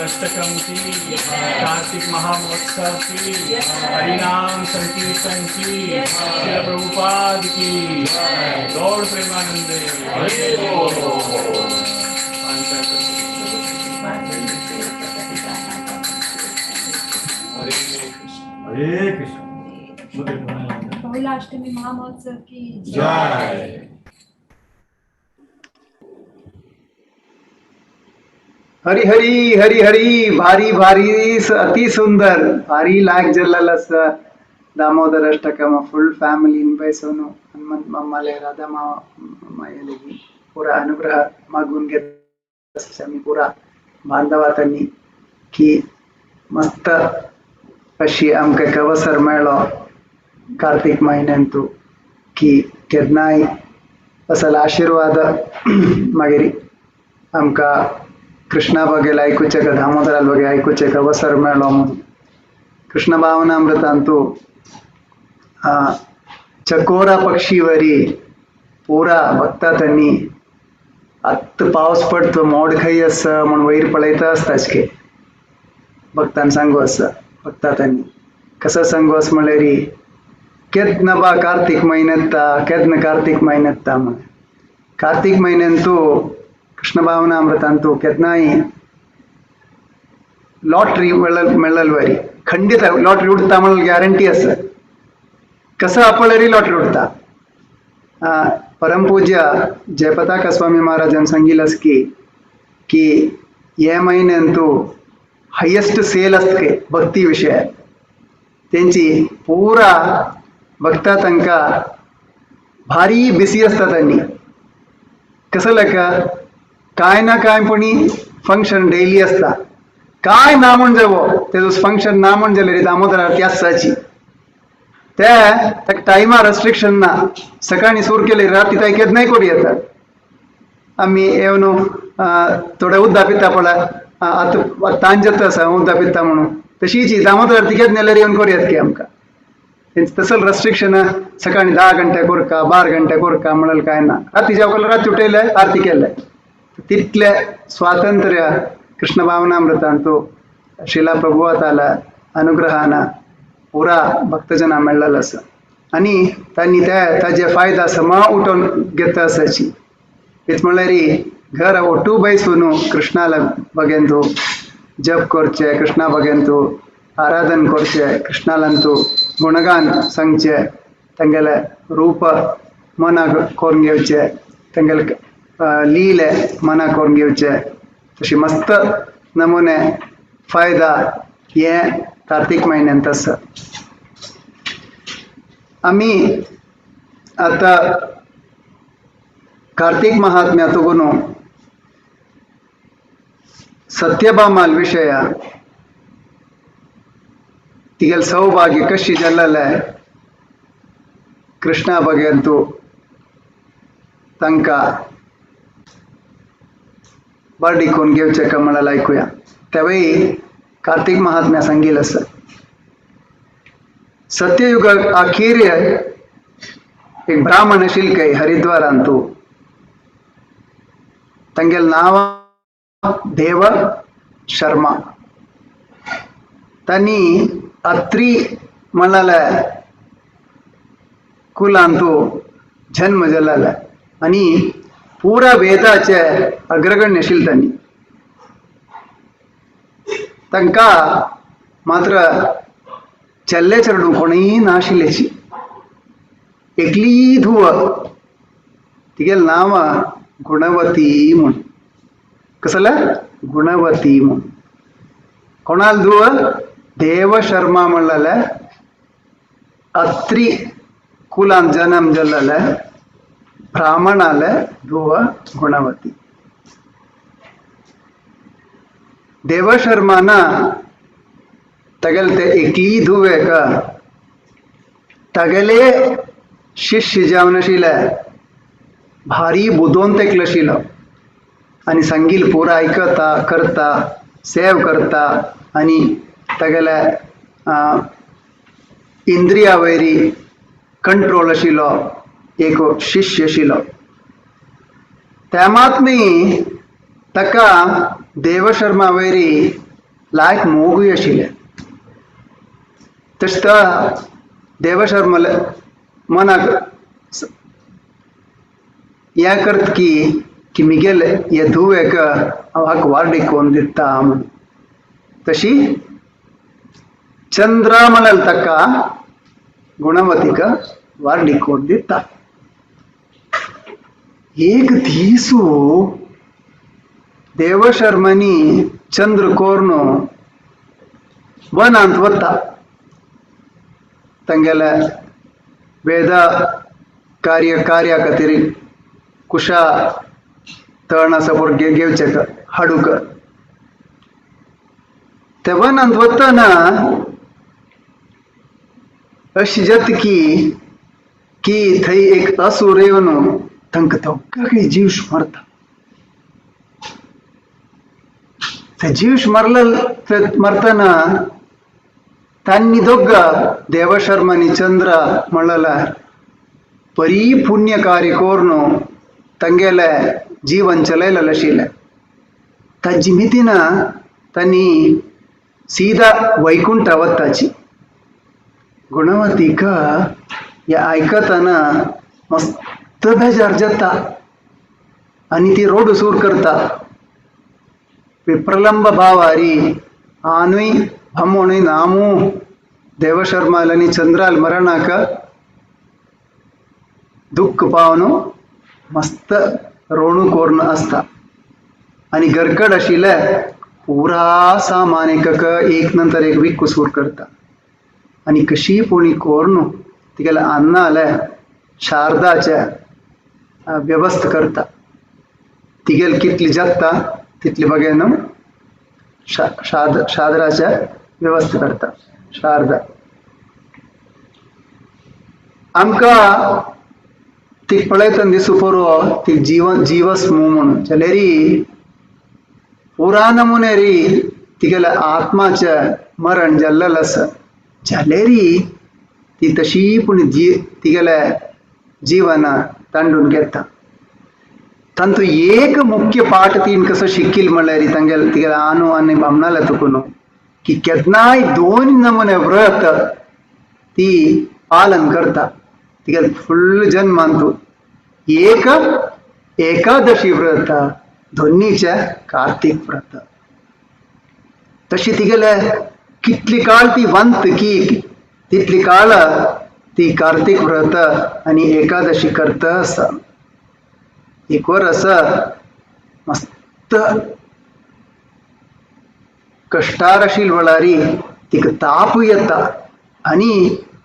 Ashtakam की, कार्तिक महामहोत्सव की, हरिनाम संकीर्तन की, श्रील प्रभुपाद की, गौर प्रेमानंदे हरे बोल। हरे कृष्ण हरे कृष्ण। बहुलाष्टमी महामहोत्सव की जय। हरी हरी हरी हरी। भारी भारी अति सुंदर भारी लायक जल्लस दामोदर अष्टकम फुल फैमिली बैसोनु हनुमंत मामाले राधा मामायलेगी पूरा अनुग्रह मागून घेत आमी पूरा बांधवातांनी की मस्त अशी आमकां एक अवसर मेळ्ळो कार्तीक म्हयन्यांतू की केन्नाय असल आशिर्वाद मागीर आमकां कृष्णा बगेल आयकुचें का दामोदरा बगे आयकुचें एक अवसर मेळ्ळो म्हणून. कृष्ण भावनामृतांतू चकोरा पक्षी वरी पुरा भक्ता त्यांनी आत्त पावस पडतो मोड खंय आसा म्हूण वयर पळयता आसता आजके भक्तान सांगू आसा. भक्ता त्यांनी कसं सांगू आसा म्हणल्यार केन्ना बा कार्तीक म्हयन्यात केन्ना कार्तीक म्हयन्यात म्हण. कार्तीक म्हयन्यांतू कृष्ण भावनामृतांतू केन्नाय लॉटरी मेळल वरी खंडित लॉटरी उडता म्हणून गॅरंटी आसा. कसं आपल्यारी लॉटरी उडता. परमपूज्य जयपताका स्वामी महाराजान सांगितलं की की हे महिन्यांतू हायेस्ट सेल आसता भक्ती विषय तेंची पुरा भक्ता तांकां भारी बिसी आसता त्यांनी. कसं लेका काय ना काय पण फंक्शन डेली आसता. काय ना म्हण जावो तेजो फंक्शन ना म्हण जाल्यार दामोदर आरती आसताची ते ताका टायमा रेस्ट्रिक्शन ना. सकाळी सूर केले राती ताका केन्नाय करूं येता. आमी येवन थोडे उद्दा पिता पळय आतां तांज जाता आसा उद्दा पिता म्हणून तशीच दामोदर आरती केन्ना जाल्यार येवन करूं येता की आमकां. तसल रेस्ट्रिक्शन सकाळी 10 घंटे कोरका 12 घंटे कोरका म्हणल्यार काय ना. राती जेवकाल राती उठयले आरती केले तितले स्वातंत्र्य कृष्ण भावनामृतांतू शिला प्रभुवाताला अनुग्रहान पुरा भक्तजना मेळ्ळेलो आसा आनी तांणी ते ताजे फायदा समा उठोवन घेता आसाची. हेच म्हणल्यार घर ओटू बैसून कृष्णाला बगेंतू जप करचे, कृष्णा बगेंतू आराधन करचे, कृष्णालांतू गुणगान सांगचे, तांगेले रूप मनाक करून घेवचे, तांगेले लीले मनाक करून घेवचे. तशी मस्त नमुने फायदा हे कार्तीक म्हयन्यांत आसा. आमी आतां कार्तीक महात्म्यातून सत्यभामाल विशय तिगेल सौभाग्य कशी जाल्लें कृष्णा बगेंतू तांकां बर्डिकोन घेवचें काय म्हळ्यार आयकुया. तेवूय कार्तीक महात्म्या सांगील आसा. सत्ययुग अखेर एक ब्राह्मण आशिल्ले हरिद्वारांतू, तांगेलें नांव देव शर्मा. तांणी अत्री म्हळ्यार कुलांतू जन्म जाल्लो आनी पुरा वेदाचे अग्रगण्य आशिल्ले तांणी. तांकां मात्र चेल्ले चेडूं कोणूय नाशिल्लेची, एकली धुव, तिगेलें नांव गुणवती म्हूण. कसलें? गुणवती म्हूण. कोणाल धुव? देव शर्मा म्हणलेले अत्री कुलान जन्म जाल्ले ब्राह्मणाले धुव गुणवती. देवशर्माना तागेले ते एकली धुवेक तागेले शिष्य जावन आशिल्ले भारी बुदवंत एकलो आशिल्लो आनी सांगील पुरा आयकता करता सेव करता आनी तागेले इंद्रिया वयरी कंट्रोल आशिल्लो एक शिष्य आशिल्लो. त्या मात न्ही ताका देवशर्मा वयरी लायक मोगूय आशिल्ले. तशें तो देवशर्माले मनाक हें करता की की मिगेले हे धुवेक हांव हाका वार्डीक कोन्न दिता म्हूण. तशी चंद्रा म्हणल ताका गुणवतीक वार्डीक कोन्न दिता. एक दीसू देवशर्मांनी चंद्र कोर्न वनांत वता. तांगेले वेदा कार्य कार्या खातीर कुशा तण आसा पळय घेवचें हाडूंक. ते वनांत वतना अशें जाता की की थंय एक असूर येवन तांकां दोगांकय जीव मारता. ते जीव मारले मारतना तांणी दोगां देवशर्मा आनी चंद्र म्हणलें बरी पुण्य कार्य करून तांगेलें जीवन चलयलेलें आशिल्लें. ताजी मितीन तांणी सीधा वैकुंठ वताची. गुणवतीक हे आयकतना मस्त बेजार जाता आनी ती रोड सूर करता. विप्रलंब भावारी आनूय भमोणूय नामू देवशर्माल आनी चंद्राल मरणाक दुख्ख पावन मस्त रोणू कोर्ण आसता. आनी घरकड आशिल्ले पुरा सामान एकक एक नंतर एक विकूसूर करता आनी कशी पुणी कोर्ण तिगेले अन्नाले शारदाचे व्यवस्था करता. तिगेल कितली जाता तितली बगेन शादराचे व्यवस्था करता. शारदा आमकां ती पळयतना दिसू पुरो ती जीवन जीवस म्हणून जाल्यार पुरा नमुनेरी तिगेले आत्माचे मरण जाल्लेलें आसा. जाल्यार ती तशी पूण तिगेले जीवन तांडून घेता. तांतू एक मुख्य पाठ तीन कसो शिकील म्हणल्यार तांगेले तिगेले आनू आनी बामणाले तुकून की केन्नाय दोन नमुने व्रत ती पालन करता तिगेले फुल्ल जन्मांतू. एक एकादशी व्रत, दोन्नीचे कार्तीक व्रत. तशी तिगेले कितली काळ ती वंत की तितली काळ ती कार्तीक व्रत आनी एकादशी करता आसा. एक वर आसा मस्त कश्टार आशिल्ले वेळारी तिका ताप येता आनी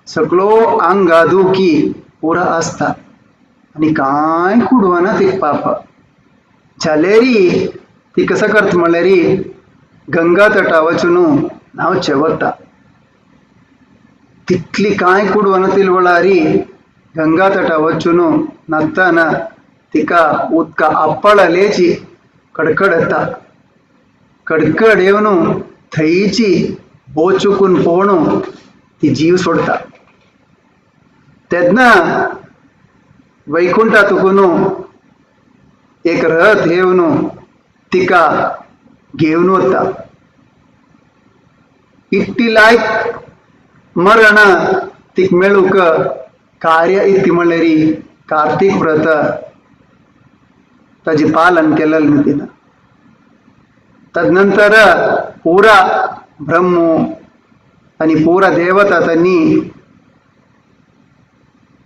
सगळो आंगा दुखी पुरा आसता आनी कांय कुडवना तिका पाप जाल्यारी ती कसं करता म्हणल्यारी गंगा तटा वचून न्हांवचें वता. तितली कांय कुडवना तील वेळारी गंगा तटा वचून न्हाताना तिका उदका आपळलेची कडकड येता. कडकड येवन थंयची बोचुकून पोवन ती जीव सोडटा. तेन्ना वैकुंठातकून एक रथ येवन तिका घेवन वता. इतली लायक मरण तिक मेळूंक कार्य इतली म्हणल्यार कार्तीक व्रत ताजी पालन केलेलें तिनं. तदनंतर पुरा ब्रह्म आनी पुरा देवता त्यांनी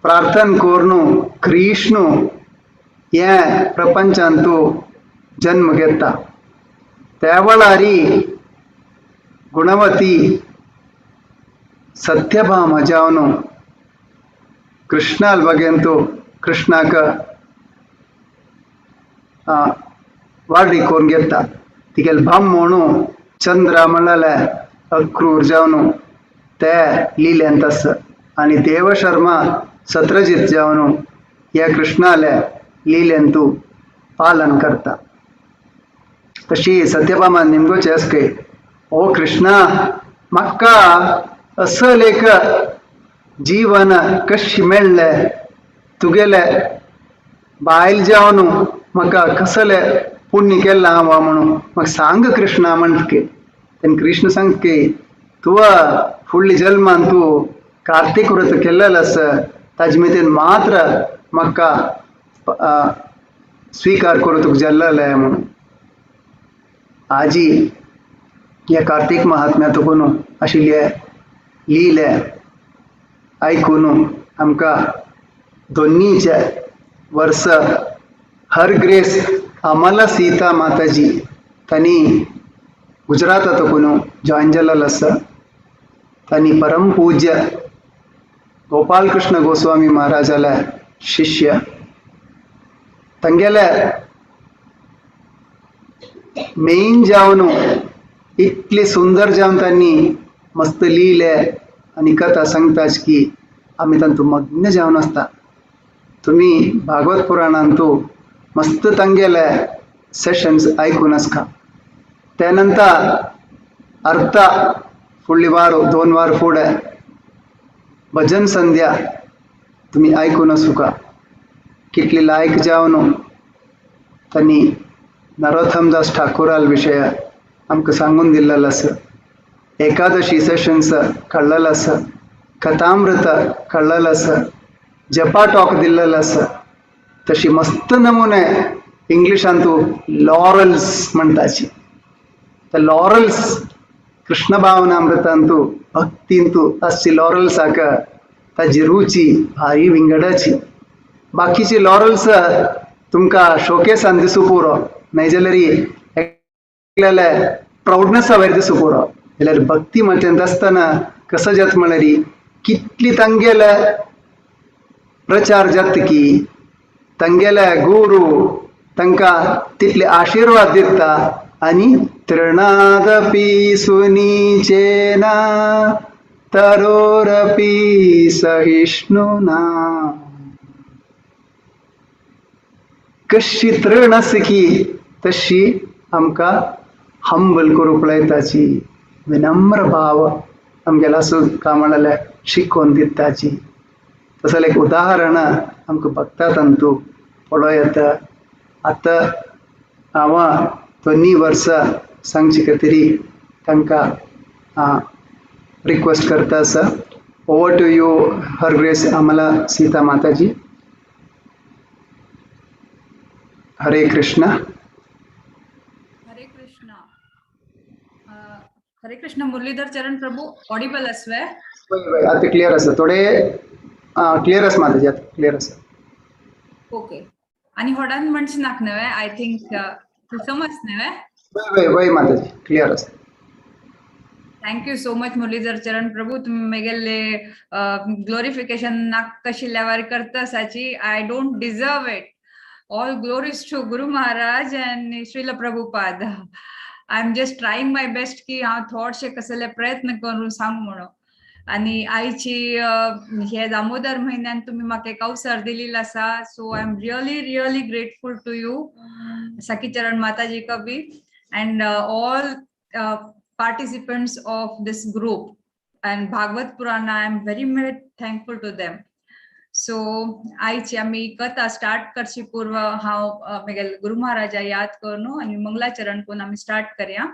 प्रार्थना करून कृष्ण हे प्रपंचांतू जन्म घेता. त्या वेळारी गुणवती सत्यभामा जावन कृष्णाल बगेंतू कृष्णाक वाडी करून घेता. तिगेले भाम म्हणून चंद्रा म्हणलेले अक्रूर जावन ते लिलेंत आसा आनी देवशर्मा सत्रजीत जावन ह्या कृष्णाले लिलेंतू पालन करता. तशी सत्यभामा निमगोचे आसके ओ कृष्णा म्हाका असल एक जीवन कशें मेळ्ळें तुगेले बायल जावन म्हाका कसलें पुण्य केलां हांव म्हणून म्हाका सांग कृष्णा म्हणटके. तेन्ना कृष्ण सांगता की तुवा फुडल्या जल्मान तूं कार्तीक व्रत केल्लेलें आसा ताजे मेतेन मात्र म्हाका स्विकार करूं तुका जाल्लेलें म्हणून. आजी ह्या कार्तीक महात्म्या तुकून आशिल्ले लिले आयकून आमकां दोनीचे वर्स हर ग्रेस अमला सीता माताजी तांणी गुजरातातकून जॉयन जाल्लो आसा. तांणी परम पूज्य गोपालकृष्ण गोस्वामी महाराजाले शिष्य. तांगेले मेन जावन इतली सुंदर जावन तांणी मस्त लिहिले आनी कथा सांगताच की आमी तांतू मग्न जावन आसता. तुमी भागवत पुराणांतू मस्त तांगेले सेशन्स आयकून आसता. त्या नंतर अर्थ फुडली वार 2 वार फुडें भजन संध्या तुमी आयकून आसूका कितली लायक जावन तांणी नरोत्तमदास ठाकुराल विशय आमकां सांगून दिल्लेलो आसा. एकादशी सेशन्स कळ्ळेलो आसा, कथामृत कळ्ळेलो आसा, जपा टॉक दिल्लेलो आसा. तशी मस्त नमुने इंग्लिशांतू लॉरल्स म्हणटाची. ते लॉरल्स कृष्ण भावनामृतांतू भक्तींतू आसची लॉरल्साक ताजी रुची भारी विंगडाची. बाकीची लॉरल्स तुमकां शोकेसान दिसूं पुरो, नाही जाल्यार एकल्याले प्रावडनेसा वयर दिसूं पुरो. जाल्यार भक्ती म्हणटा आसतना कसो जाता म्हणल्यार कितली तांगेले प्रचार जाता की तांगेले गुरू तांकां तितले आशिर्वाद दिता आनी तृणादपी सुनीचेना तरोरपी सहिष्णुना. कशी तृण आसा की तशी आमकां हंबल करूंक पळयताची, विनम्र भाव आमगेलो आसूं काय म्हणलें शिकोवन दिताची. तसलें एक उदाहरण आमकां भक्ता तांतू पळोवं येता. आतां हांव दोनी वर्सां सांगचे खातीर तांकां रिक्वेस्ट करता आसा. Over to you her grace Amala Sita Mataji. Hare Krishna. Hare Krishna. Hare Krishna Muralidhar Charan Prabhu, audible आसवे? आता क्लियर आसा, थोडे क्लियर आसा माताजी, आता क्लियर आसा. ओके. आणि होडान म्हणचे नाक नव्हे, I think तू समज नव्हे? वय वय वय माताजी, क्लियर आसा. Thank you so much, Muralidhar Charan Prabhu. तुम्ही मेगेले ग्लोरिफिकेशन नाक करतासाची. I don't deserve it. All glories to Guru Maharaj and Srila Prabhupada. I am just trying my best की हांव थोडशे कसले प्रयत्न करून सांगू म्हणून. आणि आयची हे दामोदर म्हयन्यान तुम्ही म्हाका एक अवसर दिलेलो आसा, so I am really, really grateful to you, Sakhi Charan Mataji Kabi and all participants of this group and Bhagavad Purana. I am very much thankful to them. So आयची आमी कथा स्टार्ट करची पूर्व हांव म्हगेले गुरु महाराजा याद करून आनी मंगलाचरण करून आमी स्टार्ट करया.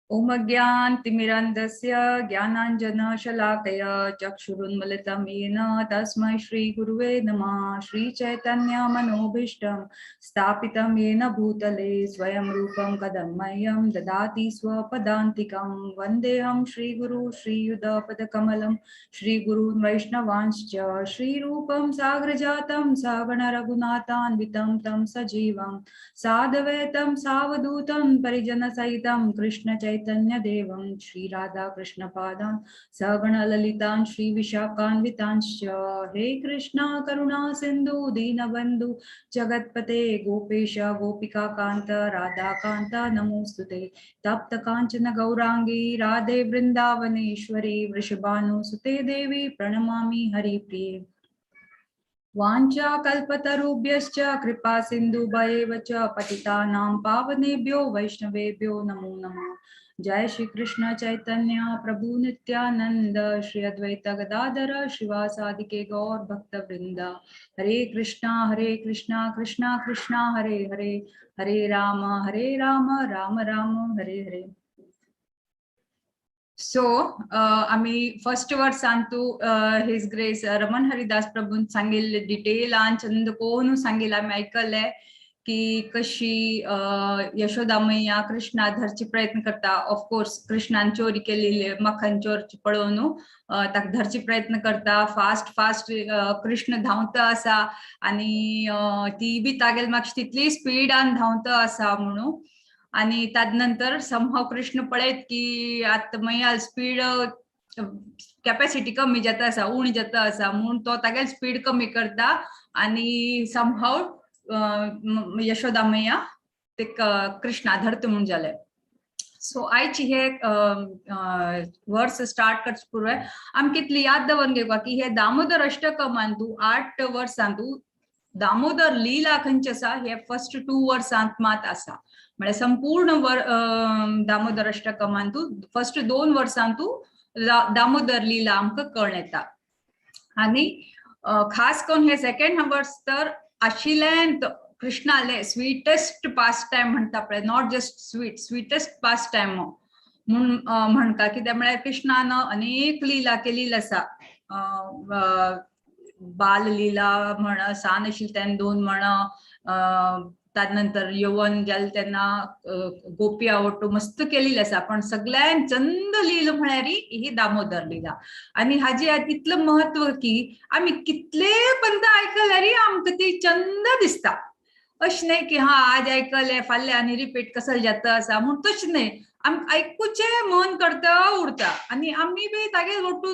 ॐ अज्ञानतिमिरान्धस्य ज्ञानाञ्जनशलाकया चक्षुरुन्मीलितं येन तस्मै श्रीगुरुवे नमः. श्रीचैतन्यमनोभीष्टं स्थापितं येन भूतले स्वयं रूपं कदा मह्यं ददाति स्वपदान्तिकं. वन्देऽहं श्रीगुरु श्रीयुतपदकमलं श्रीगुरून् वैष्णवांश्च. श्रीरूपं साग्रजातं सहगण रघुनाथान्वितं तं सजीवं साद्वैतं सावधूतं परिजनसहितं कृष्णचैतन्यदेवं. श्रीराधाकृष्णपादान् सहगण ललितान् श्रीविशाखान्वितांश्च. हे कृष्णा करुणा सिन्धु दीनबन्धु जगत्पते गोपेश गोपिकाकान्त राधाकान्त नमोऽस्तुते. तप्त काञ्चन गौराङ्गी राधे वृन्दावनेश्वरी वृषभानुसुते देवी प्रणमामि हरिप्रिये. वाञ्छाकल्पतरुभ्यश्च कृपा सिन्धुभ्य एव च पतितानां पावनेभ्यो वैष्णवेभ्यो नमो नमः. जय श्री कृष्ण चैतन्य प्रभु नित्यानंद श्री अद्वैत गदाधर श्रीवासादिके गौर भक्त वृंद. हरे कृष्णा हरे कृष्णा कृष्णा कृष्णा हरे हरे, हरे राम हरे राम राम राम हरे हरे. सो आमी फर्स्ट वर्सान तू his grace Raman Haridas प्रभून सांगिल्ले डिटेलान चंद कोण सांगिल्लें आमी आयकलें की कशी यशोदा मैया कृष्णा धरची प्रयत्न करता. ऑफकोर्स कृष्णान चोरी केलेली मक्खन चोरची पळोवन ताका धरची प्रयत्न करता. फास्ट फास्ट कृष्ण धांवता आसा आणि ती बी तागेल मातशी तितली स्पीडान धांवता आसा म्हणून. आणि त्यानंतर समहाव कृष्ण पळयत की आतां मैया स्पीड कॅपॅसिटी कमी जाता आसा, उणी जाता आसा म्हूण तो तागेल स्पीड कमी करता आणि समहाव यशोदा मैया ते कृष्णा धरता म्हूण जालें. सो आयची हे वर्स स्टार्ट करचे पूर्व आमी कितली याद दवरून घेवपा की हे दामोदर अष्टकमान तूं 8 वर्सां तूं दामोदर लीला खंयची आसा हे फर्स्ट 2 वर्सांत मात आसा. म्हळ्यार संपूर्ण वर दामोदर अष्टकमान तूं फर्स्ट 2 वर्सां तूं दामोदर लीला आमकां कळून येता. आणि खास करून हे सेकंड वर्स तर आशिल्लें कृष्णाले स्वीटेस्ट पास टायम म्हणटा पळय, not just sweet, sweetest pastime म्हूण म्हणटा. कित्याक म्हळ्यार कृष्णान अनेक लीला केलेली आसा. बाल लीला म्हण, सान आशिल्ले तेन्ना दोन म्हण, त्यानंतर यवन जालें तेन्ना गोपी आवडटो मस्त केलेली आसा. पण सगळ्यान चंद लीला म्हळ्यार ही दामोदर लीला. आणि हाजे इतलें महत्व की आमी कितले पंत आयकल्यार आमकां ती चंद दिसता. अशें न्हय की हा आज आयकलें फाल्यां आनी रिपीट कसो जाता आसा म्हूण, तशें न्हय. आमकां आयकुचें मन करता उरता आनी आमी बी तागेल ಒಟ್ಟು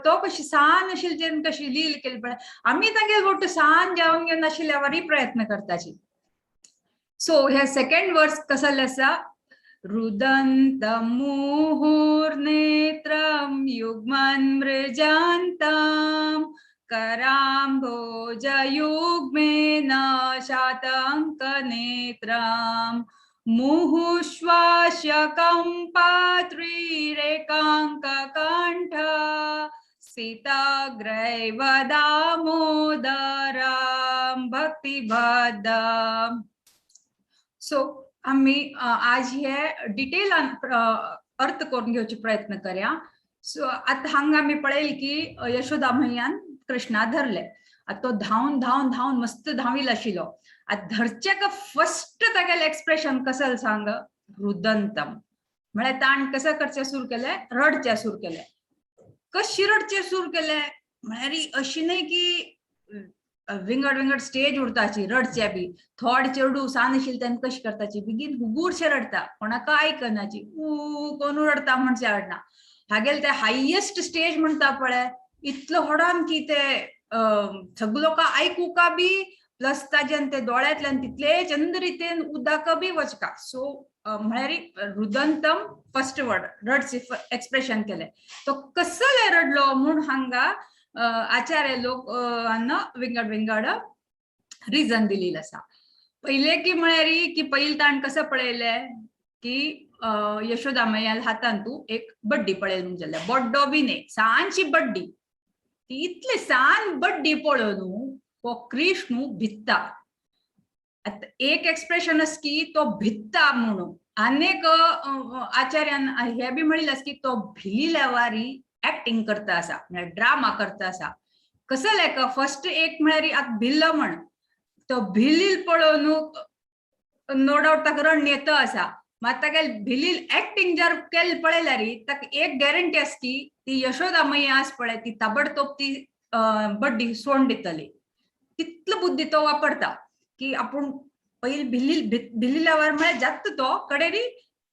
तो कशी सान आशिल्ले तेन्ना कशी लील केली पळय, आमी तागेल ಒಟ್ಟು सान जावन घेवन आशिल्ल्या वरी प्रयत्न करताची. सो हे सेकंड वर्स कसले आसा? रुदन्तं मुहुर्नेत्रं युग्मन् मृजन्तं कराम्भोजयुग्मेन शातङ्कनेत्रं मुहुश्वास्यकम्पात्रिरेकाङ्ककण्ठ सिताग्रैव दामोदरं भक्तिभद्रम्. सो आमी आज हे डिटेलान अर्थ करून घेवचे प्रयत्न करया. सो आतां हांगा आमी पळयली की यशोदा मैयान कृष्णा धरले. आतां तो धांवन धांवन धांवन मस्त धांवील आशिल्लो. आतां धरचे का फर्स्ट तागेलें एक्सप्रेशन कसल सांग? रुदंतम. म्हळ्यार ताण कसं करचें सुरू केलें? रडचें सुरू केलें. कशी रडचें सुरू केलें म्हळ्यार अशी न्हय की विंगड विंगड स्टेज उरताची रडचे बी. थोडे चेडू सान आशिल्ले तेन्ना कशें करताची, बेगीन हुगूरशे रडटा, कोणाक आयकनाची, ऊ कोणू रडटा म्हणचे हाडना. हागेले ते हायेस्ट स्टेज म्हणटा पळय, इतलो होडान की ते सगळे लोकां आयकुका बी, प्लस ताज्यान ते दोळ्यांतल्यान तितले चंद रितीन उदक बी वचका. सो म्हळ्यार रुदंतम फर्स्ट वर्ड रडचे एक्सप्रेशन केले. तो कसले रडलो म्हूण हांगा आचार्य लोक विंगड विंगड रिजन दिलेलं आसा. पहिले की म्हळ्यार की पहिले ताण कसं पळयले की यशोदा मैयाल हातान तू एक बड्डी पळयल म्हूण जाल्यार बड्डो बी न्ही, सानशी बड्डी. ती इतली सान बड्डी पळोवन हो कृष्णू भित्ता. आतां एक एक्सप्रेशन आसा की तो भित्ता म्हणून, आनेक आचार्यान हे बी म्हणिल्लें आसा की तो भिलिल्या वारी ऍक्टिंग करता आसा, म्हळ्यार ड्रामा करता आसा. कसो लेख फर्स्ट एक म्हळ्यार आतां भिल्लो म्हण, तो भिलील पळोवन नो डावट ताका रण्ण येता आसा. मात तागेल भिलील ऍक्टिंग जर केल्ले पळयल्यार ताका एक गॅरंटी आसा की ती यशोदा मैया आसा पळय ती ताबडतोब ती बड्डी सोडून दितली. तितलो बुद्धी तो वापरता की आपूण पयलीं भिलील भिलिल्यावर म्हळ्यार जाता तो कडेरी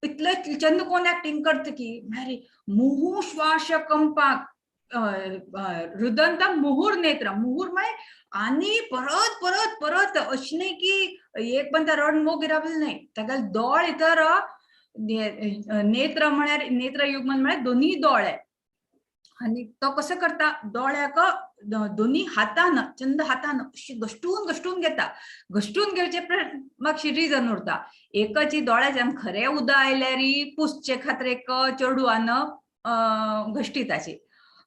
इतलो चंद कोण ऍक्टिंग करता की म्हळ्यार मुहू श्वास कंपाक रुदंत मुहूर नेत्र मुहूर म्हळ्यार आनी परत परत परत अशें न्ही की एक पण रड मोग रावले न्ही. ताका दोळे तर नेत्र म्हळ्यार नेत्र युग्मन म्हळ्यार दोन्ही दोळे. आनी तो कसो करता, दोळ्याक दोन्ही हातान चंद हातान अशी घश्टून घश्टून घेता. घश्टून घेवचे मातशी रिजन उरता. एकची दोळ्याच्यान खरें उदक आयल्यार पुसचे खातीर एक चेडवान घश्टीताची.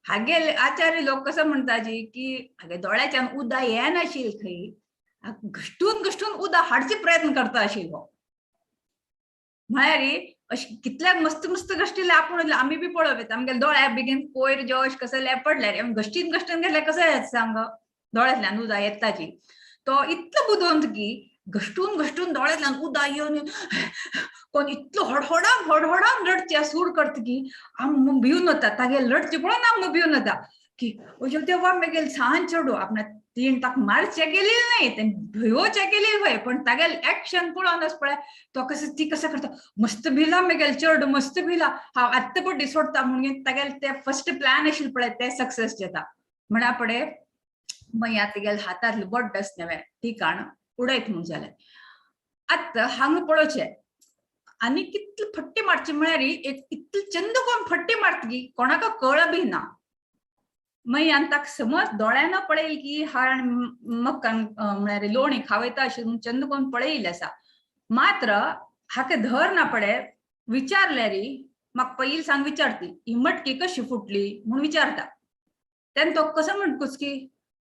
हागेले आचार्य लोक कसो म्हणटाची की हागे दोळ्याच्यान उदक येनाशिल्लें खंय, घश्टून घश्टून उदक हाडचे प्रयत्न करता आशिल्लो. म्हळ्यार अशें कितल्याक मस्त मस्त घश्टिल्ले आपूण आमी बी पळोवप आमगे दोळ्या बेगीन कोयर जोश कसले पडल्यार आमी घश्टीन घश्टून घेतल्यार कसं येता सांग, दोळ्यांतल्यान उदक येताची. तो इतलो बुदवंत की घश्टून घश्टून दोळ्यांतल्यान उदक येवन कोण इतलो हडहडान हडहडान रडचे सूर करता की आम भिवन वता. तागे रडचे पळोवन आमकां भिवन वता की अश्यो देवा मेगेल सान चेडूं आपणा तीण ताका मारचे गेली न्हय, तें भिवोचे गेली खंय, पण तागेल एक्शन पळोवन पळय तो कसं ती कसं करता, मस्त भिला मेगेल चेडूं मस्त भिला, हांव आत्तां बड्डी सोडता म्हणून तागेल ते फर्स्ट प्लॅन आशिल्लें पळय ते सक्सेस जाता. म्हणा पडे मैया तेगेल हातांतलें बड्ड आसलें नवें ती काण उडयत म्हूण जालें. आतां हांगा पळोवचें आनी कितले फट्टे मारचे म्हळ्यार एक इतले चंद कोण फट्टे मारता की कोणाक कळ बी ना. मैयान ताका समज दोळ्यान पळयल की हाण मक्कान म्हळ्यार लोणी खावयता अशें म्हूण चंद कोण पळयिल्लें आसा. मात्र हाका धर ना पडे विचारल्यारी म्हाका पयलीं सांग विचारती ही मटकी कशी फुटली म्हूण विचारता. तेन्ना तो कसो म्हणटकूच की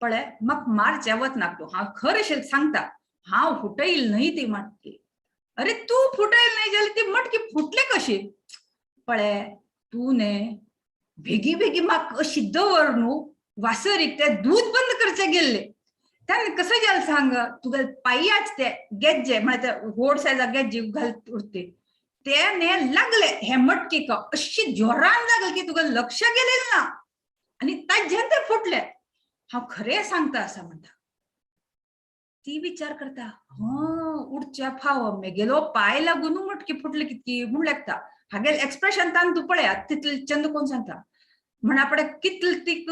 पळय म्हाका मारचें वचनाक तूं, हांव खरें अशें सांगता, हांव फुटयल न्हय ती मटकी. अरे तूं फुटयल न्हय जाल्यार ती मटकी फुटली कशी? पळय तूं न्हय बेगी बेगी म्हाका अशी दवर न्हू वासरीक ते दूद बंद करचे गेल्ले. तेन्ना कसं जालें सांग, तुगे पांयाच ते गेज्जे म्हळ्यार ते व्हड सायजा गेज्जे घाल उरते ते न्ही लागले हे मटकेक अशी जोरान लागले की तुका लक्ष गेलें ना आनी ताज्यान ते फुटले. हांव खरें सांगता आसा म्हणटा. ती विचार करता हं उडच्या फाव मेगेलो पांय लागून मटकी फुटली कितकी म्हूण लागता. हागेल एक्सप्रेशन तान तूं पळयात तितले चंद कोण सांगता म्हणा पडे कितले तीक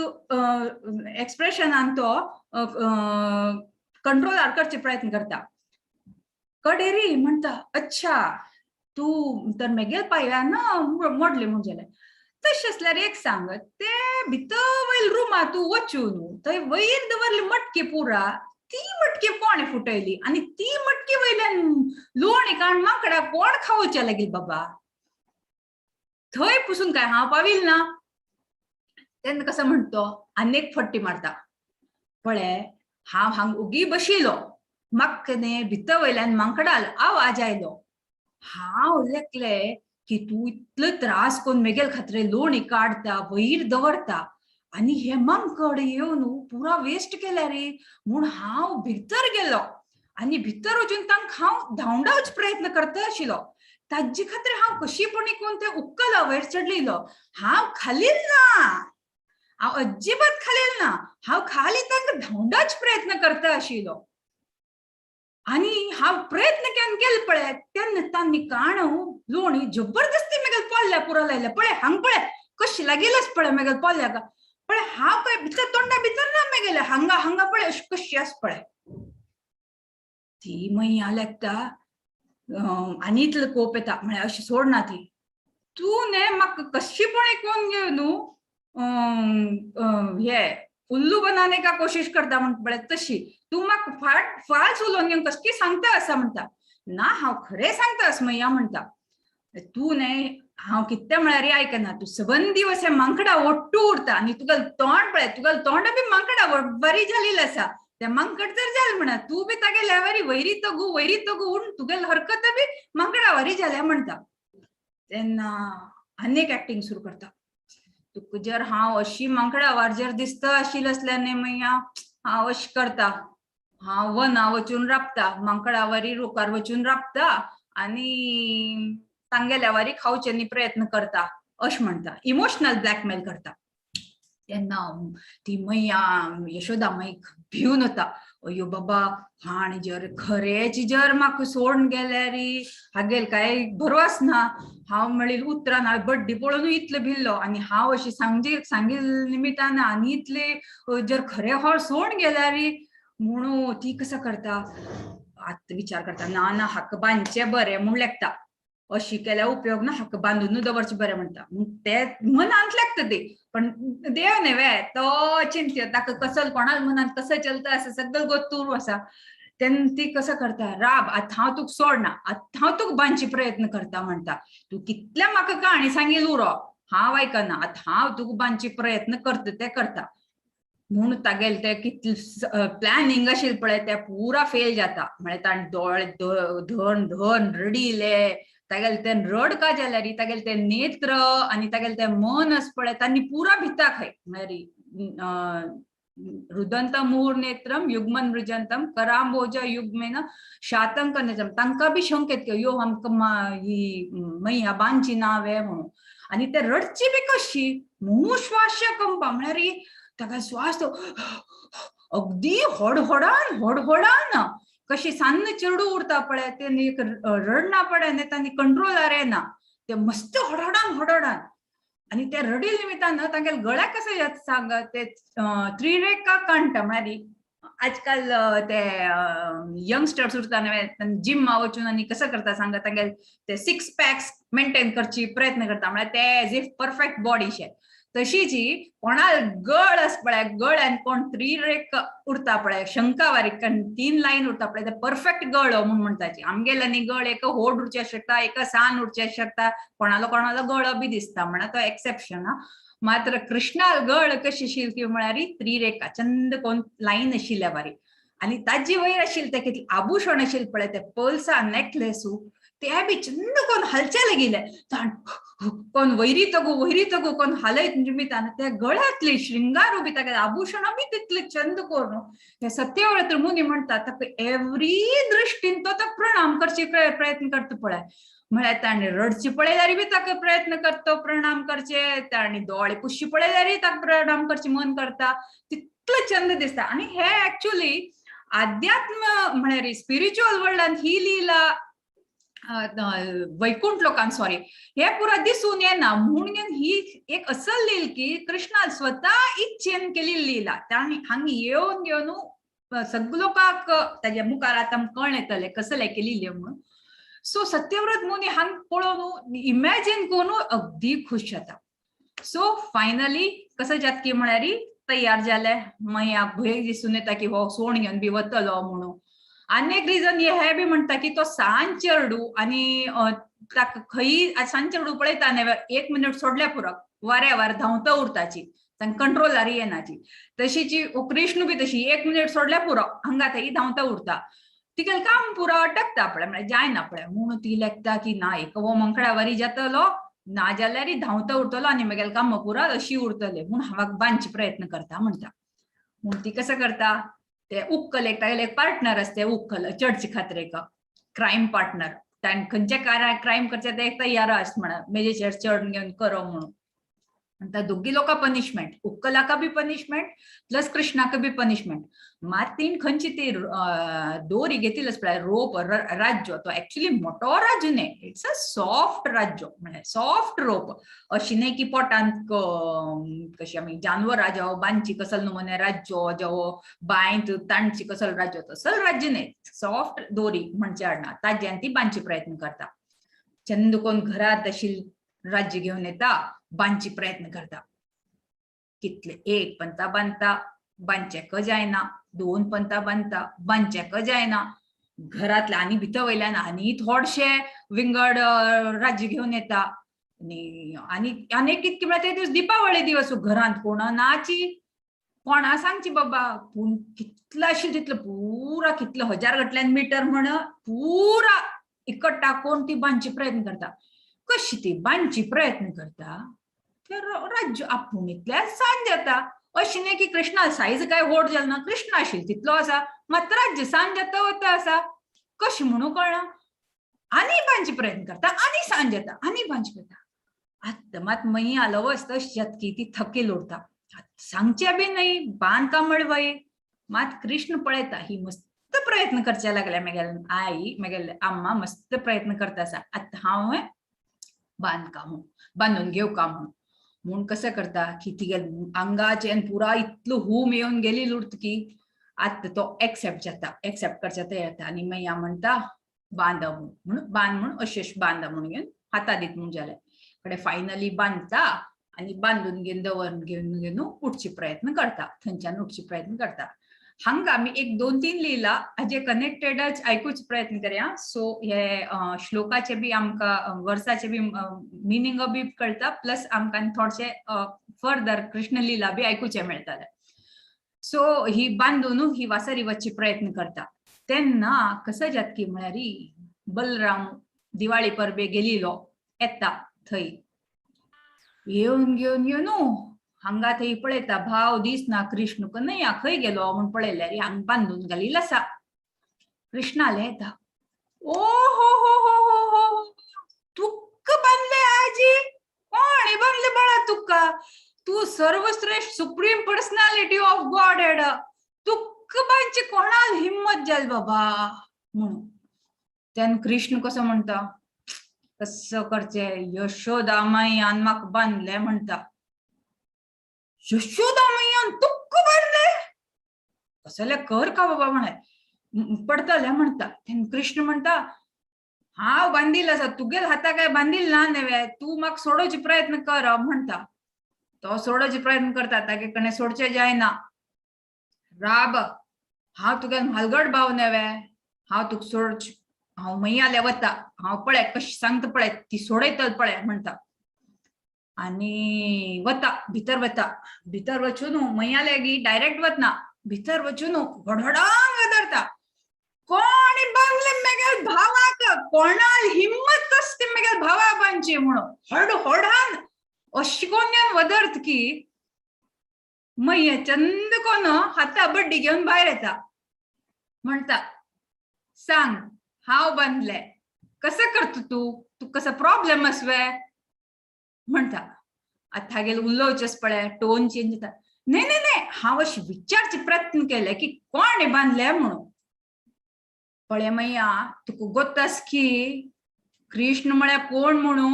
एक्सप्रेशनान तो कंट्रोलार करचे प्रयत्न करता. कडेरी म्हणटा अच्छा तूं तर मेगेल पांयान मोडले म्हूण जालें. तशें आसल्यार एक सांग, ते भितर वयल रुमा तूं वचून न्हू थंय वयर दवरली मटकी पुरा, ती मटकी कोणें फुटयली आनी ती मटकी वयल्यान लोणी काण माकडाक कोण खावोवचे लागील बाबा, थंय पुसून काय हांव पावील ना. तेन्ना कसो म्हणतो आनी एक फट्टी मारता, पळय हांव हांगा उगी बशिलो, म्हाका न्ही भितर वयल्यान माकडाल आवाज आयलो, हांव लेखले की तूं इतलो त्रास करून मेगेल खातीर लोणी काडटा वयर दवरता आनी हे मांकड येवन पुरा वेस्ट केल्या रे म्हूण हांव भितर गेलो आनी भितर वचून तांकां हांव धांवडावचो प्रयत्न करता आशिल्लो. ताजे खातीर हांव कशीपणी करून ते उक्कला वयर चडलेलो, हांव खालील ना हांव अजिबात खालेल ना, हांव खाली तांकां धांवडाच प्रयत्न करता आशिल्लो. आनी हांव प्रयत्न केन्ना केले पळय तेन्ना तांणी काण लोणी जबरदस्ती मेगेल पोल्ल्या पुरो लायले. पळय हांग पळय कशी लागेलच पळय मेगेल पोल्ल्याक पळय, हांव काय भितर तोंडा भितर ना मेगेले, हांगा हांगा पळय अशी कशी आस पळय. ती मैया लागता आनी इतलो कोप येता, म्हळ्यार अशी सोडना ती, तूं न्ही म्हाका कशी पण कोण घेवन न्हू हे उल्लू बनाने का कोशिश करता म्हण पळय तशी तूं म्हाका फाट फाल्स उलोवन घेवन कशी सांगता आसा म्हणटा. ना हांव खरें सांगता आस मैया म्हणटा. तूं न्ही हांव कितें म्हळ्यार आयकना, तूं सबंद दिवस हे मांकडा ओट्टू उरता आनी तुगेलें तोंड पळय, तुगेलें तोंड बी मांकडा बरी जालेली आसा, ते मांकड जर जालें म्हणा तूं बी तागेल्या वरी वैरी तगू वैरी तगू उण तुगेले हरकत बी मांकडा वरी जाल्या म्हणटा. तेन्ना आनीक एक्टिंग सुरू करता, तुका जर हांव अशी मांकडा वार जर दिसता आशिल्लें आसल्यार न्ही मैया हांव अशें करता, हांव वना वचून राबता, मांकडा वरी रुखार वचून राबता आनी तांगेल्या वारी खावच्यांनी प्रयत्न करता अशें म्हणटा, इमोशनल ब्लॅकमेल करता. तेन्ना ती मैया यशोदा माईक भिवन वता, अयो बाबा हाण जर खरेंच जर म्हाका सोडून गेल्यार हागेल काय भरवस ना, हांव म्हणील उतरान हांव बड्डी पळोवन इतलो भिल्लो आनी हांव अशी सांगजी सांगील निमितान आनी इतले जर खरें हो सोडून गेल्यार म्हणून ती कसं करता आतां विचार करता, ना ना हाका बांदचें बरें म्हूण लेखता, अशी केल्यार उपयोग ना, हाका बांदून दवरचें बरें म्हणटा. ते मनांत लागता ते, पण देव न्ही वे तो चिंत्य ताका कसल कोणाल मनांत कसं चलता आसा सगळं गोत्तूर आसा. तेन्ना ती कसं करता, राब आतां हांव तुका सोडना, आतां हांव तुका बांदचे प्रयत्न करता म्हणटा, तूं कितल्या म्हाका काणी सांगील उरो हांव आयकना, आतां हांव तुका बांदचे प्रयत्न करता ते करता म्हूण तागेले ते कितले प्लॅनिंग आशिल्लें पळय ते पुरा फेल जाता. म्हळ्यार ताणें दोळे धन धन रडिले, तागेले ते रड का जाल्यार तागेले ते नेत्र आनी तागेले ते मन आसा पळय तांणी पुरा भिता खंय, म्हळ्यार रुदंतम मुहुर नेत्रम युग्मन मृजंतम करांबोज युग्मेन शातंक नेत्रम, तांकां बी शंक येता यो आमकां ही मैया बांदची ना वे म्हणून. आनी ते रडची बी कशी मुश्वास कंपा, म्हळ्यार ताका श्वास अगदी होडहोडान होडहोडान कशी सान्न चेडू उरता पळय ते एक रडना पळय न्ही तांणी कंट्रोलार येना, ते मस्त होडहोडान होडहोडान आनी ते रडील निमित्तान तांगेले गळ्याक कसं येता सांग, ते त्रिरेखा कंठ म्हळ्यार आजकाल ते यंगस्टर्स उरता न्ही जिमा वचून आनी कसं करता सांग, तांगेले ते सिक्स पॅक्स मेंटेन करची प्रयत्न करता, म्हळ्यार ते एज if perfect body शे तशीच ही कोणा गळ आसा पळय गळ्यान कोण त्रिरेख उरता पळय शंकावारी तीन लायन उरता पळय ते परफेक्ट गळ म्हूण म्हणटाची. आमगेले न्ही गळ एक होड उरचे शकता एक सान उरचे शकता, कोणालो कोणालो गळो बी दिसता म्हणा तो एक्सेप्शन. मात्र कृष्णा गळ कशी आशिल्ली की म्हळ्यार त्रिरेखा चंद कोण लायन आशिल्ल्या बारी आनी ताजी वयर आशिल्ले ते कितले आभूषण आशिल्ले पळय ते पल्सा नेकलेसू ते बी चंद कोण हालचे लागिल्ले, कोण वैरी तगू वैरी तगू कोण हालयत निमित्तान त्या गळ्यांतली श्रृंगार बी ताका आभूषणां बी तितले चंद करून हे सत्यव्रत मुनी म्हणटा ताका एवरी दृश्टीन तो ताका प्रणाम करचे प्रयत्न करता पळय, म्हळ्यार ताणें रडचे पळयल्यार बी ताका प्रयत्न करता प्रणाम करचे, ताणें दोळे पुशी पळयल्यार ताका प्रणाम करचे मन करता, तितलो चंद दिसता. आनी हे एक्चुअली आध्यात्म म्हळ्यार स्पिरिच्युअल वर्ल्डान ही लीला वैकुंठ लोकांक सॉरी हे पुरा दिसून येना म्हणून ही एक असल लील की कृष्णा स्वता इच्छेन केलेली लीला ताणी हांगा येवन घेवन सगळे लोकांक ताज्या मुखार आतां कळ्ळें येतलें कसलें केलेली म्हणून. सो सत्यव्रत मुनी हांगा पळोवन इमॅजिन करून अगदी खुश जाता. सो फायनली कसं जाता की म्हळ्यार तयार जाले, मागीर भंय दिसून येता की हो सोण घेवन बी वतलो म्हणून. आनी एक रिजन हे बी म्हणटा की तो सान चेडू आनी ताका खंय सान चेडू पळयता न्ही एक मिनट सोडल्या पुरो वाऱ्या वार धांवता उरताची, तांकां कंट्रोलार येनाची. तशीची कृष्ण बी तशी एक मिनट सोडल्या पुरो हांगा थंय धांवता उरता, तिगेलें काम पुरो अटकता पळय म्हळ्यार जायना पळय म्हणून ती लेखता की ना एक हो मंकड्या वरी जातलो ना जाल्यार धांवता उरतलो आनी मागीर काम पुरा अशी उरतले म्हूण हांव बांदचे प्रयत्न करता म्हणटा. म्हूण ती कसं करता ते उक्कल एक तागेले एक पार्टनर आसता उक्कल चडचे खातीर एक क्रायम पार्टनर, ताणें खंयचे क्रायम करचे ते एक तयार आस म्हणा मेजेचेर चड घेवन करो म्हणून. आनी त्या दोगी लोकां पनिशमेंट, उक्कलाका बी पनिशमेंट प्लस कृष्णाक बी पनिशमेंट. मात तीन खंयची ती दोरी घेतिल्ली पळय, रोप राज्य, तो एक्चुअली मोटो राज्य न्ही, it's a soft राज्य, म्हळ्यार सॉफ्ट रोप. अशी न्ही की पोटांत कशी आमी जानवरां जेव बांदची कसल नमुने राज्य, जेव बांयत ताणची कसल राज्य, तसल राज्य न्ही, सॉफ्ट दोरी म्हणचे हाडना, ताज्यान ती बांदचे प्रयत्न करता. चंद कोण घरात अशी राज्य घेवन येता, बांदचे प्रयत्न करता. कितले एक पंता बांदता, बांदचेक जायना, दोन पंता बांदता, बांदचेक जायना. घरातल्या आनी भितर वयल्यान आनी थोडशे विंगड राज्य घेवन येता. आनी आनी आनी कितके म्हळ्यार ते दिवस दिपावळी दिवस, घरांत कोण नाची, कोणा सांगची बाबा, पूण कितलो आशिल्लो तितलो पुरा कितलो हजार गटल्यान मिटर म्हण पुरा इकट्ठा कोण ती बांदचे प्रयत्न करता. कशी ती बांदची प्रयत्न करता ते राज्य आपूण इतल्या सांज जाता. अशी न्ही की कृष्णा सायज काय व्हड जाल ना, कृष्ण आशिल्लो तितलो आसा, मात राज्य सांज जाता वता आसा, कशी म्हणू कळना. आनी बांदचे प्रयत्न करता, आनी सांज जाता, आनी बांदचे करता. आतां मात मई आलो तशी जाता की ती थकील उरता, सांगचे बी न्ही बांदकाम वय. मात कृष्ण पळयता ही मस्त प्रयत्न करचे लागल्या, मेगेल आई मेगेल अम्मा मस्त प्रयत्न करता आसा, आतां हांव बांदकाम बांदून घेवका म्हूण. म्हूण कसं करता की तिगे आंगाचे पुरा इतलो हूम येवन गेली उरता की आतां तो एक्सेप्ट जाता, एक्सेप्ट करच्या तयार जाता. आनी मैया म्हणटा बांद म्हूण, बांद म्हूण, अशें बांद म्हूण घेवन हाता दीत म्हूण जालें. कडे फायनली बांदता आनी बांदून घेवन दवर घेवन घेवन उठचे प्रयत्न करता, थंयच्यान उठचे प्रयत्न करता. हांगा आमी एक दोन तीन लिला हाजे कनेक्टेडच आयकुच प्रयत्न करया. सो हे श्लोकाचे बी आमकां वर्साचे बी मिनींग बी कळटा, प्लस आमकां थोडशे फर्दर कृष्ण लिला बी आयकुचे मेळटाले. सो ही बांदून ही वासरी वचचे प्रयत्न करता तेन्ना कसं जात की म्हळ्यार बलराम दिवाळी परबे गेलिलो येता, थंय येवन घेवन घेवन हांगा थंय पळयता, भाव दिसना, कृष्ण कन्हैया खंय गेलो म्हूण पळयल्यार हांगा बांदून घालिल्लो आसा. कृष्णाले येता, ओ हो हो हो हो हो, तुका बांदले आजी, कोण बांदले बाळा तुका, तू सर्वश्रेष्ठ supreme personality of God head, तुका बांदची कोणाल हिम्मत जाल बाबा म्हणून. तेन्ना कृष्ण कसो म्हणटा, कसं करचे, यशोदा माईयान म्हाका बांदले म्हणटा. यशोदा मैयान तुक्क बांदले, कसले कर का बाबा म्हणे पडतले म्हणटा. तेन्ना कृष्ण म्हणटा, हांव बांदील आसा, तुगेल हाता काय बांदील ना न्हवे, तूं म्हाका सोडोवचे प्रयत्न कर म्हणटा. तो सोडोवचे प्रयत्न करता, तागे कडे सोडचे जायना. राब, हांव तुगेल म्हालगड भाव न्हवे, हांव तुका सोड, हांव मैयाले वता, हांव पळय कशी सांगता पळय, ती सोडयतल पळय म्हणटा. आनी वता, भितर वता, भितर वचून मैया लागीं डायरेक्ट वतना, भितर वचून व्हडव्हडांग धरता, कोणी बांदले मेगेल भावाक, कोणाल हिम्मत कसली मेगेल भावा बांदची म्हणून हड होडान अशी कोण घेवन वदर्त की मैया चंद कोण हाता बड्डी घेवन भायर येता, म्हणटा सांग हांव बांदले, कसं करता तूं, तूं कसो प्रॉब्लेम आसवे म्हणटा. आतां हागेल उलोवचेच पळय टोन चेंज जाता. न्ही न्ही न्ही, हांव अशें विचारचे प्रयत्न केले की कोण बांदले म्हणून. पळय मैया, तुका गोत्तास की कृष्ण म्हळ्यार कोण म्हणू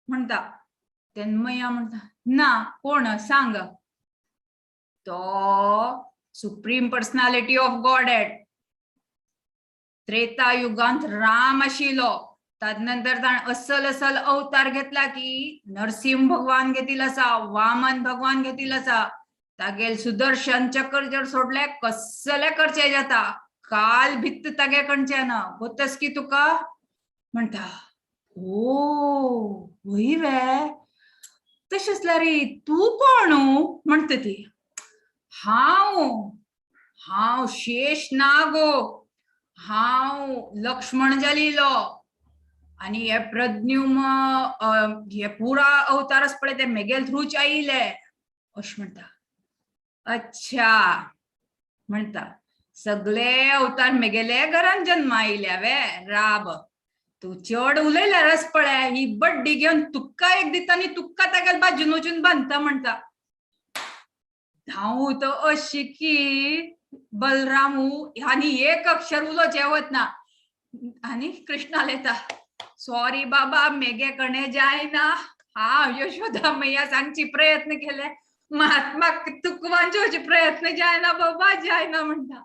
म्हणटा. तेन्ना मैया म्हणटा, ना कोण सांग. तो supreme personality of God head, Treta युगांत राम आशिल्लो, तदनंतर ताणें असल असल अवतार घेतला की नरसिंह भगवान घेतील आसा, वामन भगवान घेतील आसा, तागेल सुदर्शन चक्र जर सोडले कसले करचे जाता, काल भित्त तागे कडच्यान गोतस की तुका म्हणटा. ओ वय वे, तशें आसल्यार तूं कोण म्हणटा ती. हांव हांव शेष नागो, हांव लक्ष्मण जालिलो आनी हे प्रद्युम हे पुरा अवतार पळय ते मेगेल थ्रूच आयिले अशें म्हणटा. अच्छा म्हणटा, सगळे अवतार मेगेले घरान जन्मा आयल्या वे, राब तूं चड उलयल्यार आस पळय, ही बड्डी घेवन तुक्का एक दिता आनी तुक्का तागेल बाजून वचून बांदता म्हणटा. धांव तो अशी की बलरामू आनी एक अक्षर उलो जेवत ना. आनी कृष्णा येता, सॉरी बाबा, मेगे कणे जायना, हांव यशोदा मैया सांगची प्रयत्न केले, महात्मा तुकवांचे प्रयत्न जायना बाबा, जायना म्हणटा.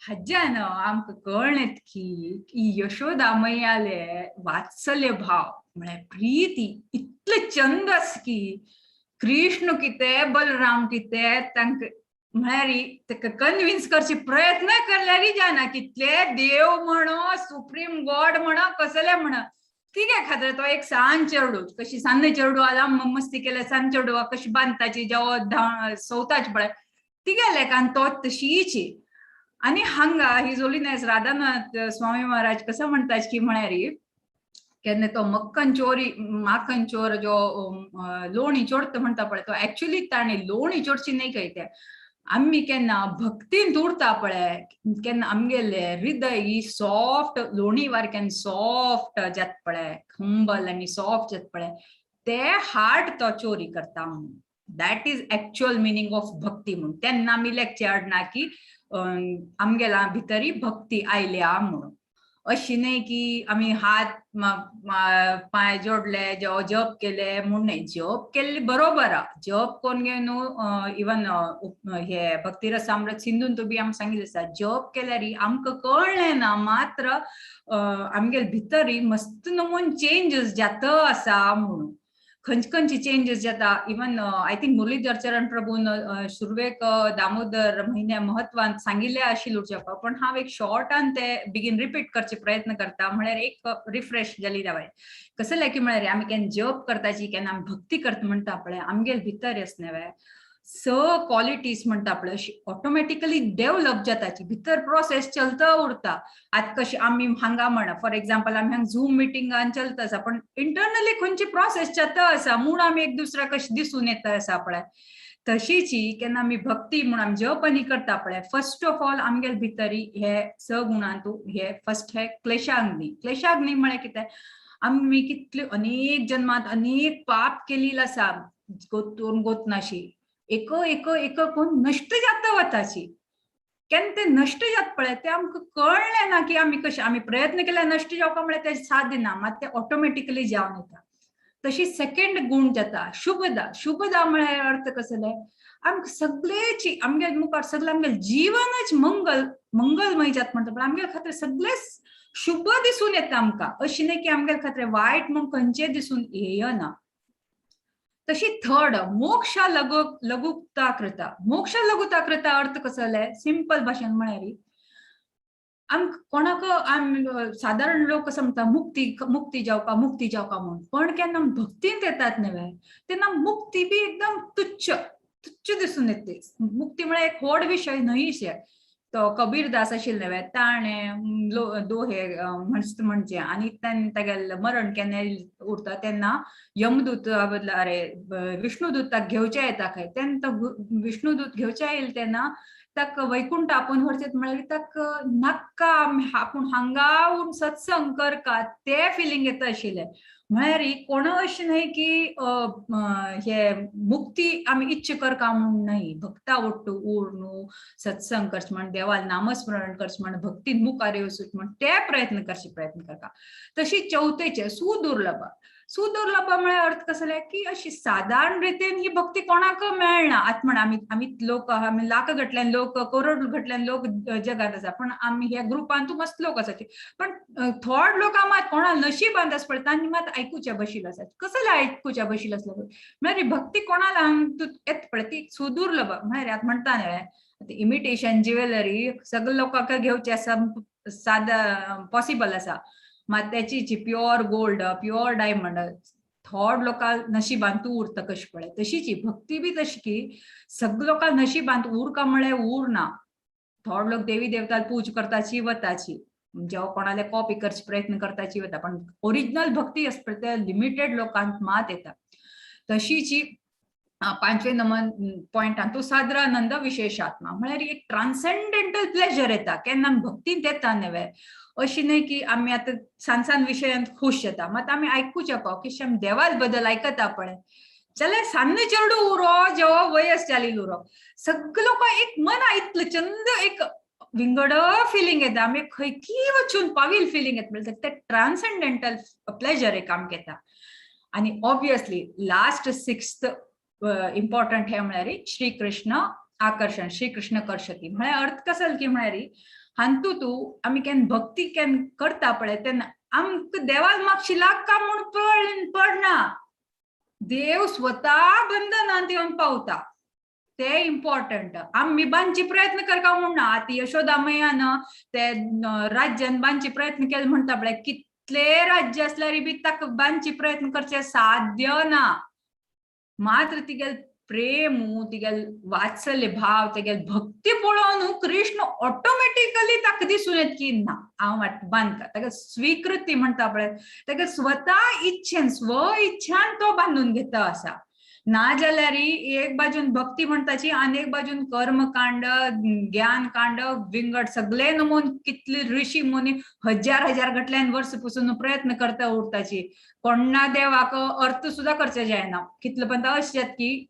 हाज्यान आमकां कळ्ळें की यशोदा मैयाले वात्सल्य भाव म्हळ्यार प्रिती इतले चंद आस की कृष्ण कितें बलराम कितें तांकां म्हळ्यार ताका कन्विन्स करचे प्रयत्न करल्यारय जायना. कितले देव म्हणो, सुप्रीम गॉड म्हणो, कसले म्हणो, कित्या खातीर तो एक सान चेडू, कशी सान्न चेडू आला मस्ती केल्या, सान चेडवा कशी बांदताची जेवा सोवताची पळय तिगे लेखान तो तशीच. आनी हांगा his holiness Radhanath Swami Maharaj कसो म्हणटा की म्हळ्यार केन्ना तो मक्खन चोरी, माखन चोर जो लोणी चोरता म्हणटा पळय, तो एक्चुअली ताणें लोणी चोरची न्हय खंय. ते आमी केन्ना भक्तीन उरता पळय, केन्ना आमगेले हृदय ही सॉफ्ट लोणी सारकें सॉफ्ट जात पळय, हंबल आनी सॉफ्ट जात पळय, ते हार्ट तो चोरी करता म्हणून. That is actual meaning of भक्ती म्हणून. तेन्ना आमी लेखचे हाडना की आमगेला भितरी भक्ती आयल्या म्हणून. अशी न्हय की आमी हात पांय जोडले जेव जप केले म्हूण न्हय. जप केल्ले बरोबर आहा, जप कोन्न घेवन न्हू, इवन हे भक्तिरसामृत सिंधून बी आमकां सांगिल्लें आसा, जप केल्यार आमकां कळ्ळें ना मात्र आमगेले भितरी मस्त नमून चेंजीस जाता आसा म्हणून. खंयचे खंयचे चेंजीस जाता. इवन I think Muralidhar चरण प्रभून सुरवेक दामोदर म्हयन्या म्हत्वान सांगिल्लें आशिल्लें, पण हांव एक शॉर्टान ते बेगीन रिपीट करचे प्रयत्न करता, म्हळ्यार एक रिफ्रेश जाली जावय. कसलें की म्हळ्यार आमी केन्ना जप करताची, केन्ना आमी भक्ती करता म्हणटा पळय, आमगेले भितर आस न्हय स क्वॉलिटीज म्हणटा पळय, अशी ऑटोमॅटिकली डेव्हलप जाताची, भितर प्रोसेस चलता उरता. आतां कशें आमी हांगा म्हणा, फॉर एग्जाम्पल, आमी हांगा झूम मिटिंगान चलता आसा, पण इंटरनली खंयची प्रोसेस जाता आसा म्हूण आमी एक दुसऱ्या कशें दिसून येता आसा पळय, तशीच केन्ना आमी भक्ती म्हूण आमी जप आनी करता पळय, फर्स्ट ऑफ ऑल आमगेले भितरी हे स गुणांतू हे फर्स्ट हे क्लेशाग्नी. क्लेशाग्नी म्हळ्यार कितें? आमी कितले अनेक जन्मात अनेक पाप केलेले आसा, गोतून गोतनाशी एक एक एक कोण नश्ट जाता वताची. केन्ना ते नश्ट जात पळय, ते आमकां कळ्ळें ना की आमी कशें आमी प्रयत्न केल्यार नश्ट जावपा म्हळ्यार ते साध्य ना, मात ते ऑटोमॅटिकली जावन येता. तशी सेकंड गुण जाता शुभदा. शुभदा म्हळ्यार अर्थ कसले, आमकां सगळेची आमगे मुखार सगळें आमगेलें जिवनच मंगल मंगलमय जाता म्हणटा पण आमगे खातीर सगळें शुभ दिसून येता आमकां, अशें न्हय की आमगे खातीर वायट म्हूण खंयचें दिसून येना. तशी थर्ड मोक्ष लघु लघुता कृता. मोक्ष लघुता कृता अर्थ कसले, सिंपल भाशेन म्हळ्यार आमकां कोणाक आम सादारण लोक कसो म्हणटा, मुक्ती मुक्ती जावपा, मुक्ती जावपा म्हूण, पण केन्ना भक्तींत येतात न्हय तेन्ना मुक्ती बी एकदम तुच्छ तुच्छ दिसून येते. मुक्ती म्हळ्यार एक व्हड विशय न्हय. तो कबीरदास आशिल्ले न्हय, ताणें दोहे म्हणचे आनी तागेलें मरण केन्ना उरता तेन्ना यमदूत बदला अरे विष्णुदूताक घेवचे येता खंय, तेन्ना तो विष्णुदूत घेवचे येयल तेन्ना ताका वैकुंठ आपोवन व्हरचें म्हळ्यार ताका नाक्का, आपूण हांगा सत्संग करका ते फिलींग येता आशिल्लें. म्हळ्यार कोण अशें न्हय की हे मुक्ती आमी इच्छा करका म्हूण न्हय, भक्ता ओट्टू उर न्हू सत्संग करचें म्हण, देवाल नामस्मरण करचें म्हण, भक्तीन मुखार वचूंक म्हण ते प्रयत्न करचे प्रयत्न करता. तशी चवथेचे सुदुर्लभ. सुदुर्लभ म्हळ्यार अर्थ कसले की अशी सादारण रितीन ही भक्ती कोणाक मेळना. आतां म्हण आमी आमी लोक, आमी लाख गटल्यान लोक, करोड गटल्यान लोक जगांत आसा, पण आमी ह्या ग्रुपांतू मस्त लोक आसात, पण थोड लोक मात कोणा नशिबांत आसा पळय तांणी मात आयकुच्या बशील आसात. कसले आयकुच्या बशील आसले म्हळ्यार भक्ती कोणाला येत पळय ती सुदुर्लभ. म्हळ्यार आतां म्हणटा न्हय, इमिटेशन ज्वेलरी सगळे लोकांक घेवचे आसा, सादा पॉसिबल आसा, मात त्याची प्युअर गोल्ड प्युअर डायमंड थोड लोकां नशिबांत उरता कशें पळय, तशीच भक्ती बी तशी की सगळे लोकां नशिबांत उरका म्हळ्यार उरना. थोड लोक देवी देवता पूज करताची वताची, जेव्हा कोणाले कॉपी करचे प्रयत्न करताची वता, पण ओरिजिनल भक्ती आसता पळय ते लिमिटेड लोकांक मात येता. तशीच पांचवे नंबर पॉयंटान तो साद्रानंद विशेषात्मा, म्हळ्यार एक ट्रान्सेंडेंटल प्लेजर येता केन्ना आमी भक्तींत येता न्हय. अशी न्हय की आमी आतां सान सान विशयांत खूश जाता, मात आमी आयकुच्या पाव की आमी देवाल बद्दल आयकता पळय जाल्यार सान्न चेडू उरो जेवा वयस जाली उरो सगळे लोक एक मना इतलें चंद एक विंगड फिलिंग येता, आमी खंयकी वचून पावील फिलिंग येता, म्हणल्यार ते ट्रान्सेंडेंटल प्लेजर एक आमकां येता. आनी ऑब्वियसली लास्ट सिक्स्थ इम्पॉर्टंट हे म्हळ्यार श्री कृष्ण आकर्षण, श्री कृष्ण कर्षती. म्हळ्यार अर्थ कसल की म्हळ्यार हांतू तूं आमी केन्ना भक्ती केन्ना करता पळय तेन्ना आमकां देवाक मागशी लागका म्हूण पडना, देव स्वता बंधनांत येवन पावता, ते इम्पॉर्टंट. आमी बांदचे प्रयत्न करका म्हूण ना. आतां यशोदा मैयान ते राज्यान बांदचे प्रयत्न केले म्हणटा पळय, कितले राज्य आसल्यार बी ताका बांदचे प्रयत्न करचे साध्य ना, मात्र तिगेल प्रेम, तिगेल वात्सल्य भाव, तिगेल भक्ती पळोवन कृष्ण ऑटोमॅटिकली ताका दिसून येत की ना हांव बांदता. ताका स्वीकृती म्हणटा पळय, ताका स्वता इच्छेन स्व इच्छान तो बांदून घेता आसा. ना जाल्यार एक बाजून भक्ती म्हणटाची आनी एक बाजून कर्मकांड, ज्ञानकांड, विंगड सगळे नमून कितले ऋषी मुनी हजार हजार गटल्यान वर्स पसून प्रयत्न करता उरताची, कोण्णा देवाक अर्थ सुद्दां करचे जायना. कितले पण अशें जाता की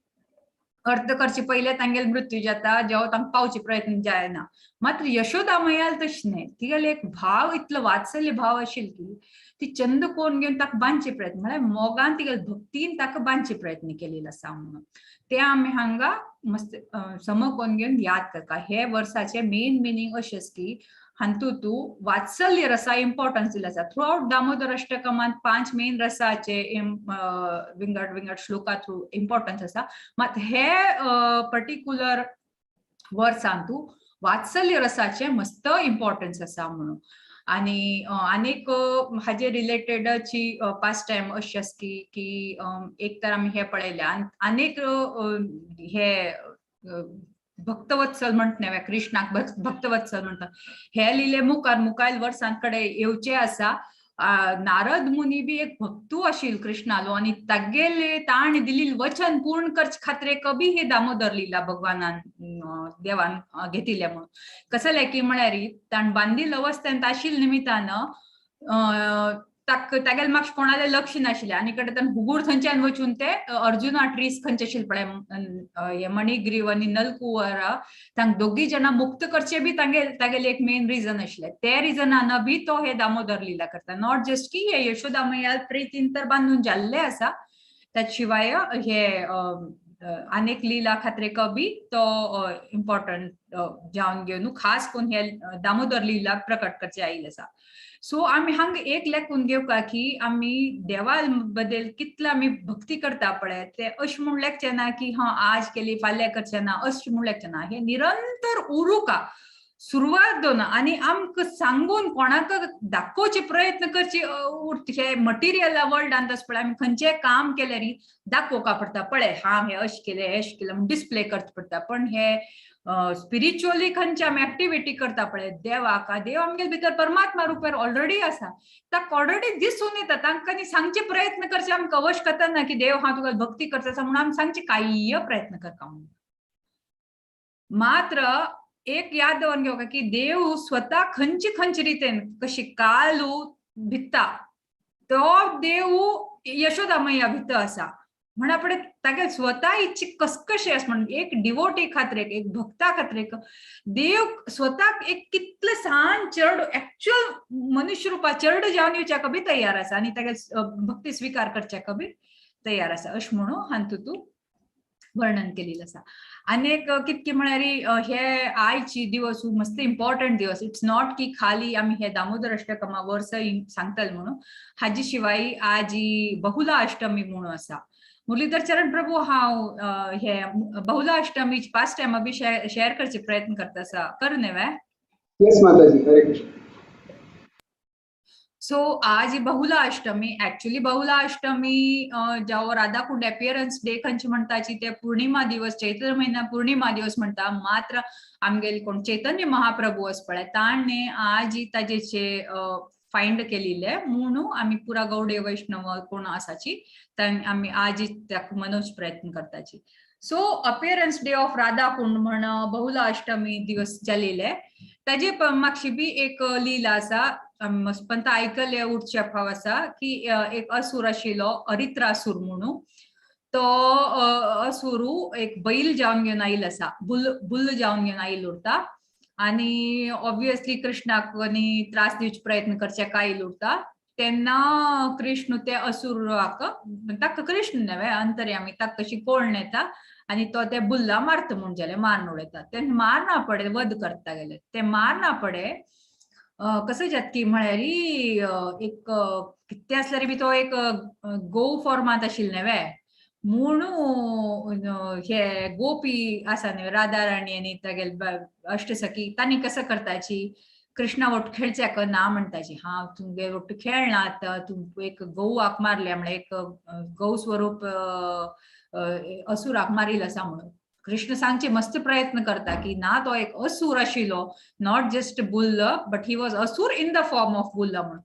अर्थ करचे पयले तांगेल मृत्यू जाता, जेव्हा तांकां पावचे प्रयत्न जायना. मात्र यशोदा मैयाल तशें न्हय, तिगेले एक भाव इतलो वात्सल्य भाव आशिल्लो की ती चंद कोण घेवन ताका बांदचे प्रयत्न, म्हळ्यार मोगान तिगेले भक्तीन ताका बांदचे प्रयत्न केलेलो आसा म्हणून ते आमी हांगा मस्त समकोन घेवन याद करता. हे वर्साचे मेन मिनींग अशेंच की हांतू तूं वात्सल्य रसा इम्पॉर्टन्स दिला आसा. थ्रू आउट दामोदर अष्टकमांत 5 मेन रसाचे विंगड विंगड श्लोका थ्रू इम्पॉर्टन्स आसा, मात हे पर्टिक्युलर वर्सांतू वात्सल्य रसाचे मस्त इम्पॉर्टन्स आसा म्हणून. आनी आनीक हाजे रिलेटेडची पास्ट टायम अशी आसा की एक तर आमी हे पळयले आनीक हे भक्तवत्सल म्हणटा न्हय, कृष्णाक भक्तवत्सल म्हणटा, हे लिले मुखार मुखायल वर्सां कडेन येवचे आसा. नारद मुनी बी एक भक्तू आशिल्लो कृष्णालो आनी तागेले ताणें दिल्लें वचन पूर्ण करचे खातीर कबी हे दामोदर लिला भगवानान देवान घेतिल्लें म्हणून. कसलें की म्हळ्यार ताणें बांदिल्ल अवस्थेंत आशिल्ले निमित्तान तागेले मातशें कोणालें लक्ष नाशिल्लें आनी कडेन ताणें हुगूर थंयच्यान वचून ते अर्जुना ट्रीस खंयचे आशिल्ले पळय मणिग्रीव आनी नलकुवर तांकां दोगी जाणां मुक्त करचे बी तागेले एक मेन रिजन आशिल्लें. ते रिजनान बी तो हे दामोदर लिला करता. Not just की हे यशोदा मैया प्रेतीन तर बांदून जाल्ले आसा, त्या शिवाय हे अनेक लिला खातीर बी तो इम्पॉर्टंट जावन घेवन खास करून हे दामोदर लिला प्रकट करचे आयिल्ले आसा. सो आमी हांगा एक लेखून घेवका की आमी देवा बद्दल कितले आमी भक्ती करता पळय ते अशें म्हूण लेखचें ना की हा आज केली फाल्यां करचें ना, अशें म्हूण लेखचें ना. हे निरंतर उरुका सुरवात दोन आनी आमकां सांगून कोणाक दाखोवचे प्रयत्न करचे हे मटिरियल वर्ल्डान तशें पळय आमी खंयचें काम केल्यार दाखोवका पडटा पळय हा हें अशें केलें अशें केलें म्हूण डिस्प्ले करचें पडटा. पण हे स्पिरिच्युअली खंयचे आमी एक्टिविटी करता पळय देवाक, देव आमगे भितर परमात्मा रुपार ऑलरेडी आसा, ताका ऑलरेडी दिसून येता, तांकां न्ही सांगचे प्रयत्न करचे आमकां अवश्यकता ना की देव हा तुका भक्ती करता आसा म्हणून आमी सांगचे कांय प्रयत्न करता म्हणून. मात्र एक याद दवरून घेवका की देव स्वता खंयचे खंयचे रितीन कशी कालू भित्ता तो देव यशोदा मैया भितर आसा म्हणा पळय तागे स्वता इच्छे कसकशे आसा म्हणून एक डिवोटी खातीर एक भक्ता खातीर देव स्वताक एक कितले सान चेडू एक्चुअल मनुष्य रुपा चेडू जावन येवच्याक बी तयार आसा आनी तागे भक्ती स्विकार करच्याक बी तयार आसा अशें म्हणून हांतू तूं वर्णन केलेलं आसा. आनी एक कितके म्हळ्यार हे आयची दिवस मस्त इम्पॉर्टंट दिवस. It's not की खाली आमी हे दामोदर अष्टकमा वर्स सांगतले म्हणून, हाजी शिवाय आजी बहुला अष्टमी म्हणून आसा. मुरलीधर चरण प्रभू हांव हे बहुला अष्टमी पास्ट टायमा बी शेअर करचे प्रयत्न करता आसा, करू न्हय? येस माताजी, हरे कृष्ण. सो आज बहुला अष्टमी, ऍक्च्युली बहुला अष्टमी जेव्हा राधाकुंड अपियरन्स डे खंयचे म्हणटाची ते पौर्णिमा दिवस, चैत्र महिना पौर्णिमा दिवस म्हणटा. मात्र आमगेले कोण चैतन्य महाप्रभू आसा पळय ताणें आज ताजेचे फायंड केलेले म्हणून आमी पुरा गौडे वैष्णव कोण आसाची आमी आज ताका मनोवचे प्रयत्न करताची. So appearance day of Radha Kund म्हण बहुला अष्टमी दिवस जालेले. ताजे मागशी बी एक लीला आसा, पण आयकले उठच्या फाव आसा की एक असूर आशिल्लो अरित्रासूर म्हणून. तो असुरू एक बैल जावन घेवन आयिल्लो आसा, बुल बुल्ल जावन घेवन आयिल्लो उरता आनी ऑब्वियसली कृष्णाक आनी त्रास दिवचे प्रयत्न करचे काय उरता. तेन्ना कृष्ण ते असुराक, ताका कृष्ण न्हय अंतर्यामी, ताका कशी कोण येता आनी तो ते बुल्ला मारता म्हूण जालें, मारून उडयता. ते मारना पडे वध करता गेले, ते मारना पडे कसं जातकी म्हळ्यार एक कितें आसल्यार बी तो एक गो फॉर्मांत आशिल्ले न्हय म्हणून हे गोपी आसा न्हय राधा राणी आनी तागेले अष्टसखी, तांणी कसं करताची कृष्णा वट खेळच्याक ना म्हणटाची, हांव तुमगे वट्टू खेळना आतां, तूं एक गोवाक मारल्या म्हळ्यार एक गौ स्वरूप असुराक मारील आसा म्हणून. कृष्ण सांगचे मस्त प्रयत्न करता की ना, तो एक असूर आशिल्लो, not just bull but he was asura in the form of bull म्हणून.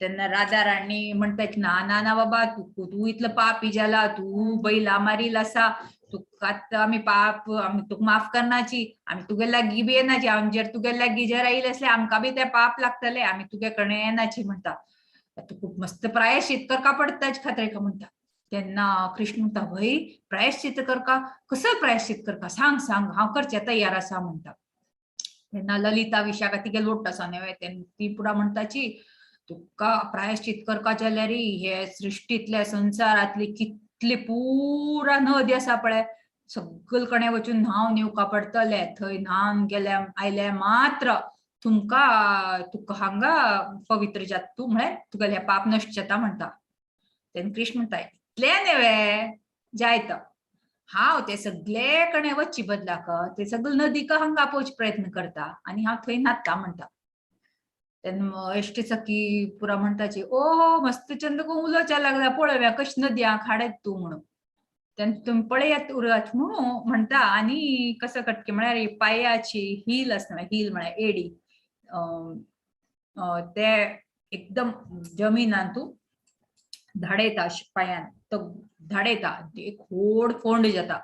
तेन्ना राधा राणी म्हणटा ना ना ना बाबा, तूं तूं इतलो पापी जाला, तूं बैला मारील आसा, तुका आतां आमी पाप आमी तुका माफ करनाची, आमी तुगे लागीं बी येनाची, आमी जर तुगे लागीं जर आयले आसले आमकां बी ते पाप लागतले, आमी तुगे कडेन येनाची म्हणटा, तुका मस्त प्रायश्चित करका पडटा खातीर म्हणटा. तेन्ना कृष्ण म्हणटा, व्हय प्रायश्चित करका, कसो प्रायश्चित करका सांग सांग, हांव करचें तयार आसा म्हणटा. तेन्ना ललिता विशाखा तिगे लोट आसा न्हय, तेन्ना ती पुरा म्हणटाची, तुका प्रायश्चित करका जाल्यार हे सृश्टींतले संवसारांतली कितली पुरा नदी आसा पळय, सगळे कडेन वचून न्हांवन येवका पडटले, थंय न्हांवन गेले आयले मात्र तुमकां तुका हांगा पवित्र जाता तूं, म्हळ्यार तुगेलें पाप नश्ट जाता म्हणटा. तेन्ना कृष्ण म्हणटा, इतलें न्हय जायत, हांव ते सगळे कडेन वचचे बदलाक ते सगळे नदीक हांगा आपोवचे प्रयत्न करता आनी हांव थंय न्हाता म्हणटा. तेन्ना अष्ट सखी पुरा म्हणटाची, ओ मस्त चंद उलोवच्या लागला, पळोवया कशी नदयांक हाडत तूं म्हणून. तेन्ना तुमी पळयात उरात म्हणून म्हणटा. आनी कसं कटके म्हळ्यार पांयाची हील आसता, हील म्हळ्यार एडी, ते एकदम जमिनान तूं धाडयता पांयान, तो धाडयता, एक व्हड फोंड जाता,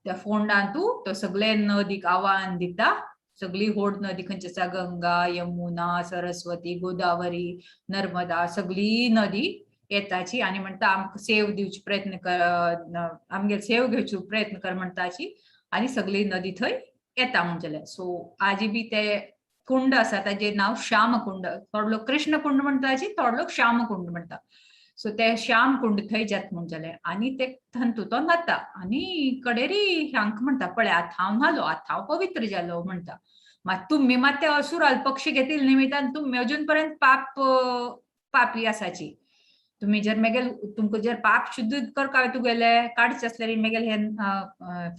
त्या फोंडान तूं तो सगळे नदीक आव्हान दिता, सगळी होड नदी खंयची आसा, गंगा, यमुना, सरस्वती, गोदावरी, नर्मदा, सगळी नदी येताची आनी म्हणटा आमकां सेव दिवचे प्रयत्न कर, आमगेर सेव घेवचो प्रयत्न कर म्हणटाची आनी सगळी नदी थंय येता म्हणटले. सो आजी बी ते कुंड आसा ताजें नांव श्याम कुंड, थोडे लोक कृष्ण कुंड म्हणटाची, थोडे लोक श्याम कुंड म्हणटा. सो ते श्याम कुंड थंय जाता म्हणटले आनी ते थंतू तो न्हाता आनी कडेरी हांकां म्हणटा, पळय आतां हांव न्हालो, आतां हांव पवित्र जालो म्हणटा. मात तुमी मात ते असुराल पक्षी घेतील निमित्तान तुमी अजून पर्यंत पाप पापी आसाची, तुम्ही जर मेगेल तुमकां जर पाप शुद्ध करका तुगेले काडचे आसल्यार मेगेल हे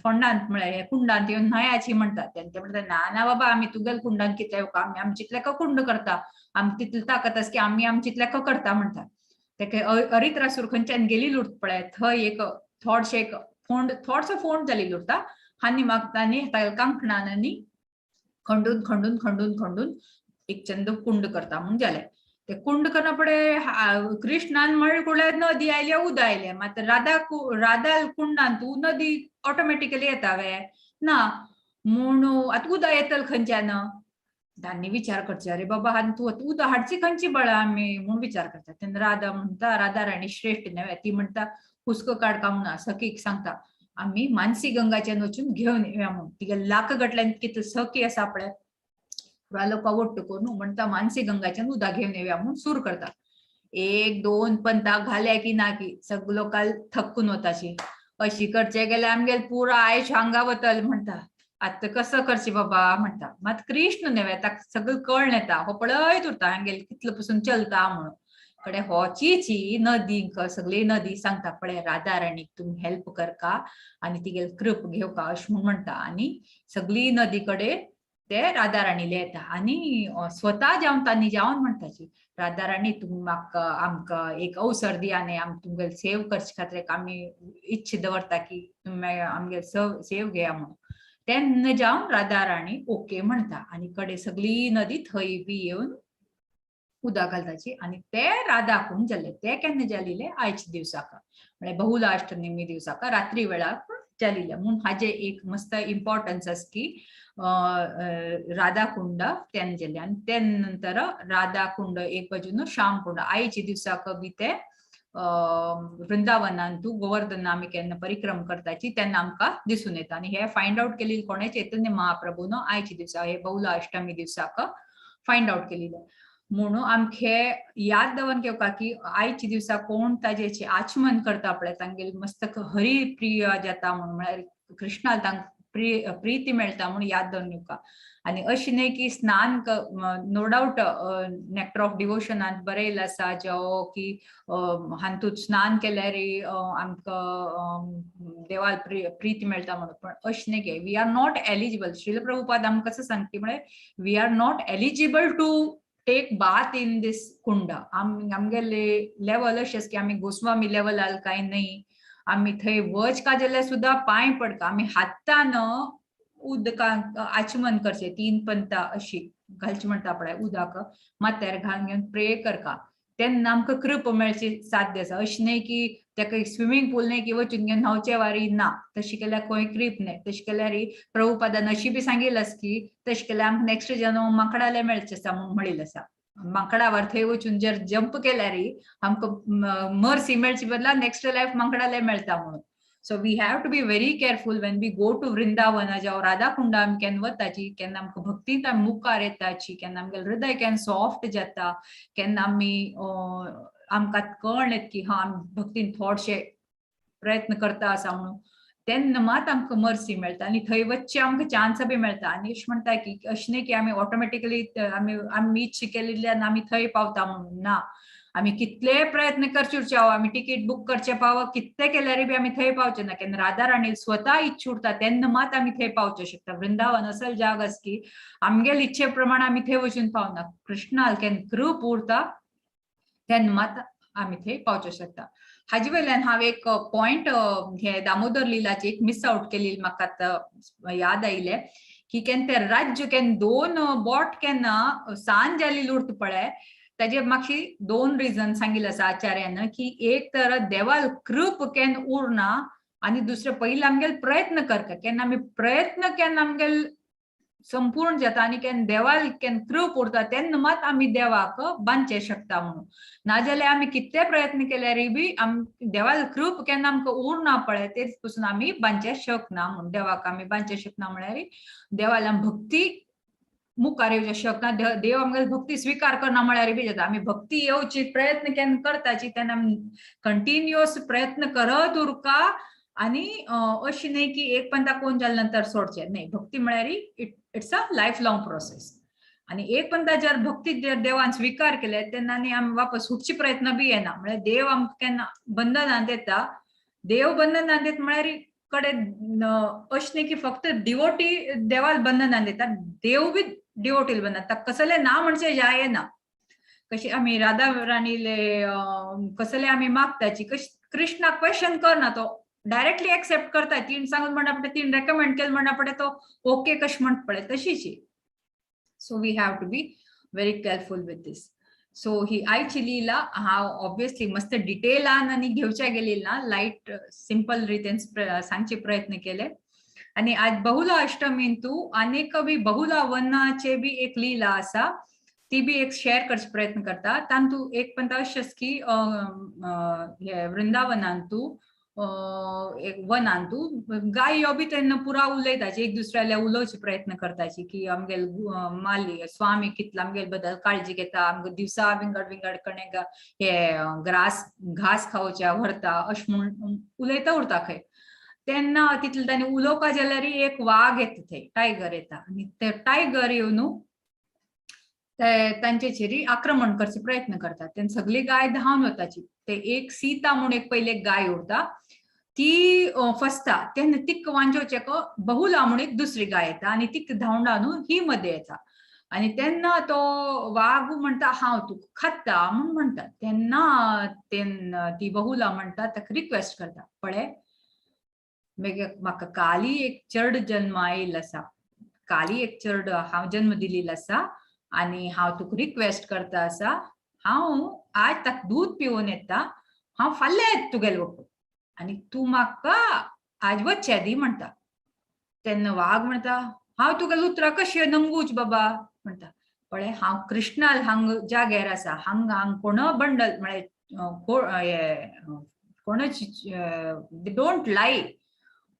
फोंडांत म्हळ्यार हे कुंडांत येवन न्हयाची म्हणटा. तेन्ना ते म्हणटा, ना ना बाबा, आमी तुगेल कुंडांत कितें येवका, आमी आमचे इतले कुंड करता, आमकां तितली ताकत आसा की आमी आमचे इतले करता म्हणटा. तेका अरित्रासूर खंयच्यान गेली लुट पळय, थंय एक थोडशे एक फोंड, थोडसो फोंड जाली उरता आनी मागता तांणी ताका कांकणान आनी खंडून खंडून खंडून खंडून एक चंद कुंड करता म्हूण जालें. ते कुंड करना पडे कृष्णान म्हळ कुळ्यार नदी आयल्या, उद आयले, मात राधा राधा कुंडान तूं नदी ऑटोमॅटिकली येता वे ना, म्हूण आतां उदक येतल खंयच्यान, तांणी विचार करचे, अरे बाबा आनी तूं आतां उदक हाडची खंयची बळा आमी म्हूण विचार करता. तेन्ना राधा म्हणटा, राधा राणी श्रेश्ठ न्हय, ती म्हणटा हुस्को काडका म्हणून सखीक सांगता, आमी मानसी गंगाच्यान वचून घेवन येवया म्हूण. तिगे लाख गटल्यान कितले सखी आसा पळय, पुरा लोकां वट्ट करून म्हणटा मानसी गंगाच्यान उदक घेवन येवया म्हूण सूर करता. एक दोन पंता घाल्या की ना की सगळे लोकां थकून वताशी, अशी करचे गेल्यार आमगेले पुरा आयुष्य हांगा वतले म्हणटा. आतां कसं करचें बाबा म्हणटा. मात कृष्ण न्हय ताका सगळें कळ्ळें येता, हो पळयत उरता हांगेले कितले पसून चलता म्हणून. कडे हो ची नदीक सगळी नदी सांगता, पळय राधा राणीक तुमी हेल्प करका आनी तिगेले कृप घेवका अशें म्हूण म्हणटा. आनी सगळी नदी कडेन ते राधा राणीले येता आनी स्वता जावन तांणी जावन म्हणटाची, राधा राणी तुमी म्हाका आमकां एक अवसर दिया न्ही, आमकां तुमगेले सेव करचे खातीर आमी इच्छा दवरता की तुमी आमगेले सेव घेया म्हणून. तेन्ना जावन राधा राणी ओके म्हणटा आनी कडे सगळी नदी थंय बी येवन उदक घालताची आनी ते राधा कुंड जाले. ते केन्ना जालेले? आयच्या दिवसाक, म्हळ्यार बहुलाष्टमी दिवसाक रात्री वेळाक जालेले. म्हूण हाजे एक मस्त इम्पॉर्टन्स आसा की राधा कुंड तेन्ना जाले. आनी ते नंतर राधा कुंड एक बाजून श्याम कुंड आयच्या दिवसाक बी ते वृंदावनांतू गोवर्धन आमी केन्ना परिक्रम करताची तेन्ना आमकां दिसून येता. आनी हे फायंड आवट केलेले कोणे? चैतन्य महाप्रभून आयच्या दिवसा, हे बहुला अष्टमी दिवसाक फायंड आवट केलेले. म्हणून आमचे याद दवर घेवका की आयच्या दिवसा कोण ताजेचे आचमन करता पळय, तांगेले मस्त हरी प्रिय जाता म्हणून, म्हळ्यार कृष्णा तांकां प्रीती मेळटा म्हणून याद दवर घेवका. आनी अशें न्हय की स्नान, नो डावट नेक्टर ऑफ डिवोशनांत बरयलें आसा जो की हातूंत स्नान केल्यार आमकां देवाल प्रीती मेळटा म्हणून, पण अशें न्हय की we are not eligible. Srila Prabhupada आमकां कसं सांगता म्हळ्यार we are not eligible to take bath in this kunda. आमगेले लेवल अशें की आमी गोस्वामी लेवलार काय न्हय. आमी थंय वच का जाल्यार सुद्दां पांय पडका, आमी हातान उदकाक आचमन करचें, तीन पंता अशी घालची म्हणटा पळय उदक माथ्यार घालून घेवन प्रे करका, तेन्ना आमकां कृप मेळची साध्य आसा. अशें न्हय की ताका स्विमींग पूल न्हय की वचून घेवन न्हांवचे वारी ना, तशें केल्यार खंय कृप न्हय. तशें केल्यार प्रभुपादान अशी बी सांगिल्लें आसा की तशें केल्यार आमकां नेक्स्ट जन्म माकडाले मेळचें आसा म्हूण म्हणिल्लें आसा. माकडावर थंय वचून जर जंप केल्यार आमकां मर्सी मेळचे बदला नेक्स्ट लायफ माकडाले मेळटा म्हणून. So we have to be very careful when we go to Vrindavana. जावं राधा कुंडा आमी केन्ना वताची, केन्ना आमकां भक्तींत आमी मुखार येताची, केन्ना आमगेलें हृदय केन्ना सॉफ्ट जाता, केन्ना आमी आमकां कळ्ळें की हा, आमी भक्तीन थोडशे प्रयत्न करता आसा म्हणून, तेन्ना मात आमकां मर्सी मेळटा आनी थंय वचचे आमकां चान्स बी मेळटा. आनी अशें म्हणटा की अशें न्हय की आमी ऑटोमॅटिकली आमी आमी इच्छा केल्ल्यान आमी थंय पावता म्हणून ना. आमी कितले प्रयत्न करचे उरचे, आमी तिकीट बूक करचे पाव, कितले केल्यार बी आमी थंय पावचे ना. केन्ना राधा राणी स्वता इच्छा उरता तेन्ना मात आमी थंय पावचे शकता. वृंदावन असल जाग आसा की आमगेले इच्छे प्रमाणे आमी थंय वचून पावना. कृष्णाल केन्ना कृप उरता तेन्ना मात आमी थंय पावचे शकता. हाजे वयल्यान हांव एक पॉयंट हे दामोदर लिलाची एक मिस आउट केली, म्हाका आतां याद आयले की केन्ना ते राज्य केन्ना दोन बोट केन्ना सान जाली उरता पळय, ताजे मातशी दोन रिजन सांगिल्लें आसा आचार्यान की एक तर देवाल कृप केन्ना उरना आनी दुसरें पयलीं आमगेले प्रयत्न करता. केन्ना आमी प्रयत्न केन्ना आमगेले संपूर्ण जाता आनी केन्ना देवाल केन्ना कृप उरता तेन्ना मात आमी देवाक बांदचे शकता म्हणून. नाजाल्यार आमी कितले प्रयत्न केल्यार बी आम देवाल कृप केन्ना आमकां उरना पळय, तेच पसून आमी बांदचे शकना म्हणून. देवाक आमी बांदचे शकना म्हळ्यार देवाल आमी भक्ती मुखार येवचे शकना, देव आमगेली भक्ती स्विकार करना म्हळ्यार बी जाता. आमी भक्ती येवची प्रयत्न केन्ना करताची तेन्ना आमी कंटिन्युअस प्रयत्न करत उरका आनी अशें न्हय की एक पंता कोण जाले नंतर सोडचे न्हय. भक्ती म्हळ्यार it's a life long process. आनी एक पंता जर भक्ती जर देवान स्विकार केले तेन्ना आनी आमी वापस सुटचे प्रयत्न बी येना. म्हळ्यार देव आमकां केन्ना बंधनांत येता, देव बंधनांत येता म्हळ्यार कडे अशें न्हय की फक्त डिवोटी देवाल बंधनांत येता, देव बी डिवोटील बंधन ताका कसलें ना म्हणचे जायना. कशी आमी राधा राणीले कसले आमी मागताची, कशी कृष्णाक क्वेश्चन करना, तो डायरेक्टली एक्सेप्ट करता. तीन सांगून म्हणटा पळय, तीन रेकमेंड केलं म्हणटा पळय, तो ओके कशें म्हणटा पळय तशीच. So we have to be very careful with this. So ही आयची लीला हांव ऑब्वियसली मस्त डिटेलान आनी घेवच्या गेली ना, लायट सिंपल रितीन सांगचे प्रयत्न केले. आणि आज बहुला अष्टमींतू अनेक बी बहुला वनाचे बी एक लीला आसा, ती बी एक शेअर करचे प्रयत्न करता. तांतू एक पण अशेंच की हे वृंदावनांतू एक वनांतू गायो बी तेन्ना पुरा उलयताची, एक दुसऱ्याल्या उलोवचे प्रयत्न करताची की आमगेल माली स्वामी कितलो आमगेल बद्दल काळजी घेता, आमकां दिवसा विंगड विंगड कणे हे ग्रास घास खावच्या व्हरता अशें म्हूण उलयता उरता खंय. तेन्ना तितले तांणी उलोवपा जाल्यार एक वाग येता थंय, टायगर येता आनी ते टायगर येवन ते तांचेचेर आक्रमण करचे प्रयत्न करतात. तेन्ना सगळी गाय धांवन वताची. ते एक सीता म्हूण एक पयले एक गाय उरता, ती फसता. तेन्ना तिका वांचोवचेक बहुला म्हूण एक दुसरी गाय येता आनी तिका धांवडावन ही मध्ये येता. आनी तेन्ना तो वाग म्हणटा हांव तुका खाता म्हूण म्हणटा. तेन्ना तेन्ना ती बहुला म्हणटा, ताका रिक्वेस्ट करता, पळय मागीर म्हाका काली एक चेड जन्म आयिल्लो आसा, काली एक चेड हांव जन्म दिलेलो आसा आनी हांव तुका रिक्वेस्ट करता आसा. हांव आज ताका दूद पिवन येता, हांव फाल्यां येता तुगेले वकून आनी तूं म्हाका आज वच्चे दी म्हणटा. तेन्ना वाग म्हणटा हांव तुगेले उतरां कशें नंगूच बाबा म्हणटा. पळय हांव कृष्णाल हांग जाग्यार आसा, हांगा हांग कोण बंडल म्हळ्यार कोणच don't लाय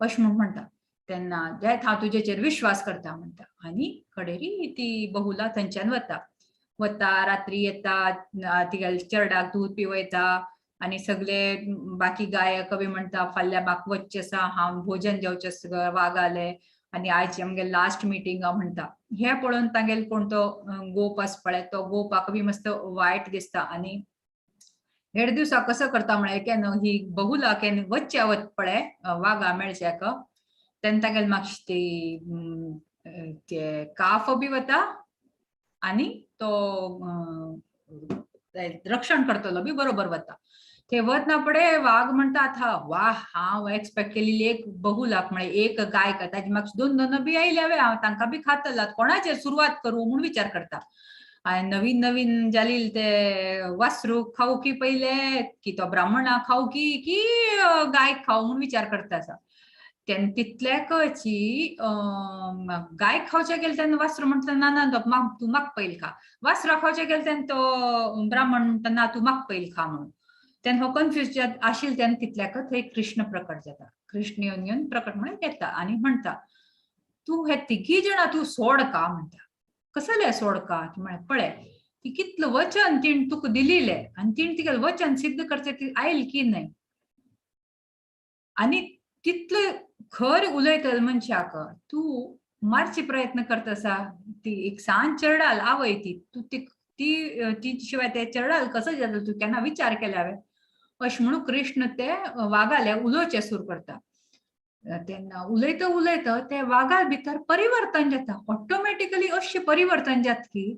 अशें म्हूण म्हणटा. तेन्ना जायत हांव तुजेचेर विश्वास करता म्हणटा. आनी कडेरी ती बहुला थंयच्यान वता वता, रात्री येता, तिगेल्या चेरडाक दूद पिवयता आनी सगळे बाकी गायक बी म्हणटा फाल्यां म्हाका वच्चें आसा, हांव भोजन जेवचें आसा वागाले आनी आयची आमगे लास्ट मिटींग म्हणटा. हें पळोवन तांगेलो कोण तो गोप आसा पळय तो गोपाक बी मस्त वायट दिसता. आनी हेर दिवसा कसो करता म्हळ्यार केन्ना ही बहुला केन्ना वच्च्या वत पळय वागा मेळच्याक तेन्ना तागेले मातशी ती काफ बी वता आनी तो रक्षण करतलो बी बरोबर वता. ते वतना पडे वाग म्हणटा आतां वा हांव एक्सपेक्ट केलेली एक बहुलाक म्हळ्यार एक गायक ताजी मातशी दोन दोन बी आयल्या हांव तांकां बी खातला, कोणाचेर सुरवात करूं म्हूण विचार करता. आनी नवीन नवीन जालील ते वासरू खाऊ की पयले की तो ब्राह्मणा खाऊ की की गायक खाऊ म्हूण विचार करता आसा. तेन्ना तितल्याकची गायक खावचे गेले तेन्ना वासरू म्हणटा ना ना तो तूं म्हाका पयलीं खा, वासरा खावचे गेले तेन्ना तो ब्राह्मण म्हणटा ना तूं म्हाका पयलीं खा म्हणून. तेन्ना हो कन्फ्यूज आशिल्लो तेन्ना तितल्याक थंय कृष्ण प्रकट जाता. कृष्ण येवन येवन प्रकट म्हणून येता आनी म्हणटा तूं हे तिगी जाणां तूं सोड का म्हणटा. कसलें सोड का म्हळ्यार पळय ती कितलें वचन तिणें तुका दिलेलें आनी तिणें तिगेलें वचन सिद्ध करचें ती आयल की न्हय आनी तितलें खर उलयतल मनशाक तूं मारचे प्रयत्न करता आसा. ती एक सान चेरडाल आवय ती तूं ती ती शिवाय ते चेरडाल कसो जातलो तूं केन्ना विचार केल्या हांवें अशें म्हणून कृष्ण ते वागाले उलोवचें सुरू करता. तेन्ना उलयता उलयता ते वागा भितर परिवर्तन जाता, ऑटोमॅटिकली अशें परिवर्तन जाता की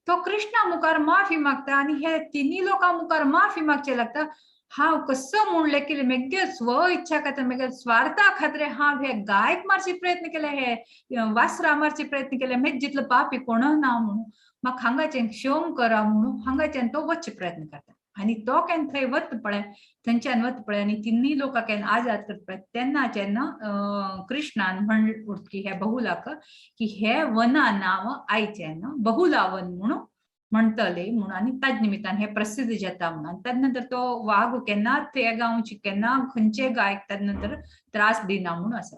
तो कृष्णा मुखार माफी मागता आनी हे तिनी लोकां मुखार माफी मागचे लागता. हांव कसो म्हणलें की मेगे स्व इच्छा खातीर मेगे स्वार्था खातीर हांव हे गायक मारचे प्रयत्न केले, हे वासरा मारचे प्रयत्न केले, मेज जितलो पापी कोण ना म्हणून म्हाका हांगाच्यान क्षम करा म्हणून हांगाच्यान तो वचचे प्रयत्न करता. आनी तो केन्ना थंय वत पळय थंयच्यान वत पळय आनी तिन्ही लोकां केन्ना आजाद करता पळय तेन्ना जेन्ना कृष्णान म्हण की हे बहुलाक की हे वना नांव आयचें बहुला वन म्हणून म्हणटले म्हणून आनी ताज निमित्तान हे प्रसिद्ध जाता म्हणून. ताज नंतर तो वाग केन्ना ते गांवची केन्ना खंयचे गायक ताज नंतर त्रास दिना म्हणून आसा.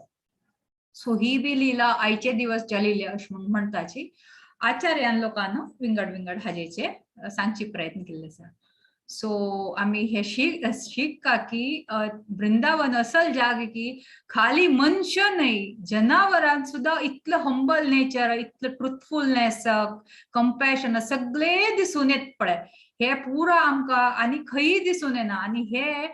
सो ही बी लिला आयचे दिवस जालेली अशें म्हणून म्हणटाची आचार्यान लोकांना विंगड विंगड हाजेचे सांगचे प्रयत्न केल्ले आसा. सो आमी हे शिकका की वृंदावन असल जाग की खाली मनुष्य न्हय जनावरां सुद्दां इतलो हंबल नेचर, इतलो ट्रुथफुलनेस, कंपॅशन सगळे दिसून येत पळय. हे पुरा आमकां आनी खंयी दिसून येना. आनी हे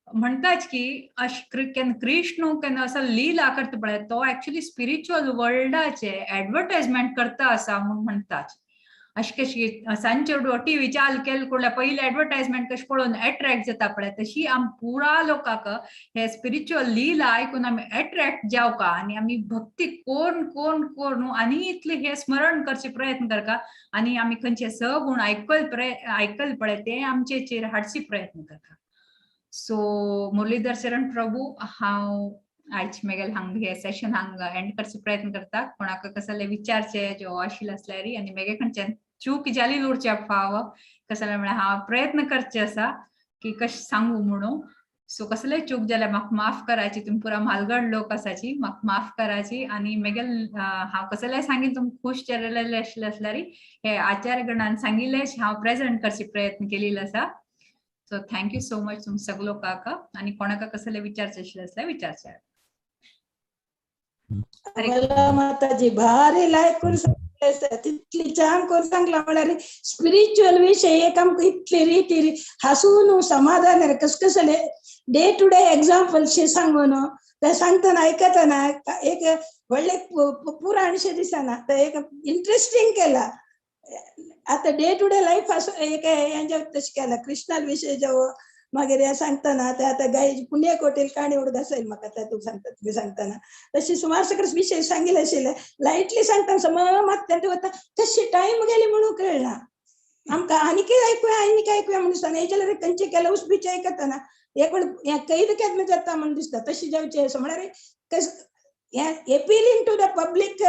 म्हणटाच की केन्ना कृष्ण केन्ना असो लीला करता पळय तो एक्चुअली स्पिरिच्युअल वर्ल्डाचे एडवर्टायजमेंट करता आसा म्हूण म्हणटाच. अशें कशी सांजचे टीव्ही चालू केले कुडल्या पयलीं एडवर्टायजमेंट कशें पळोवन एट्रॅक्ट जाता पळय तशी आम पुरा लोकांक हे स्पिरिच्युअल लीला आयकून आमी एट्रॅक्ट जावका आनी आमी भक्ती कोण कोण कोण आनी इतले हे स्मरण करचे प्रयत्न करका आनी आमी खंयचे सगुण आयकल पळय ते आमचेचेर हाडचे प्रयत्न करता. सो मुरलीधर शरण प्रभू हांव आयज मेगेल हांग हे सेशन हांग एंड करचे प्रयत्न करता. कोणाक कसले विचारचे जो आशिल्ले आसल्यार आनी मेगे खंयच्यान चूक जाली उरच्या फाव कसले म्हळ्यार हांव प्रयत्न करचे आसा की कशें सांगू म्हणून. सो कसले चूक जाल्यार म्हाका माफ कराची, तुमी पुरा म्हालगड लोक आसाची म्हाका माफ कराची आनी मेगेल हांव कसले सांगीन तुमी खूश जालेले आशिल्ले आसल्यार हे आचार्यगणान सांगिल्ले हांव प्रेजेंट करचे प्रयत्न केलेलो आसा. So thank you so much तुम सगळे लोकांक आनी कोणाक कसले विचारचे आशिल्ले आसल्यार विचारचे. मला माताजी भारी लायक करून सांगले, तितली छान करून सांगला. म्हळ्यार स्पिरिच्युअल विषय एक आमकां इतली रिती हासून समाधान कस कसले डे टू डे एक्झाम्पल शे सांगून ते सांगतना आयकतना एक व्हडले पुराणशे दिसना, ते एक इंट्रस्टिंग केला. आता डे टू डे लायफ असो एक हेंच्या तशें केला कृष्णा विषय जेव मागीर हे सांगतना ते आतां गाय पुण्यकोटील काणी उडत असेल म्हाका ते तूं सांगता तुमी सांगतना तशी सुमार सगळे विषय सांगिल्ले आशिल्ले लायटली सांगतना सम मात तें वता तशी टायम गेली म्हणून कळना. आमकां आनीकय आयकुया आनीक आयकुया म्हणून दिसता. हें जाल्यार खंयचे केलें उसबीचे आयकतना एक वेळ हें कैद केन्ना जाता म्हणून दिसता तशी जावचें असो म्हळ्यार कस हें appealing to the public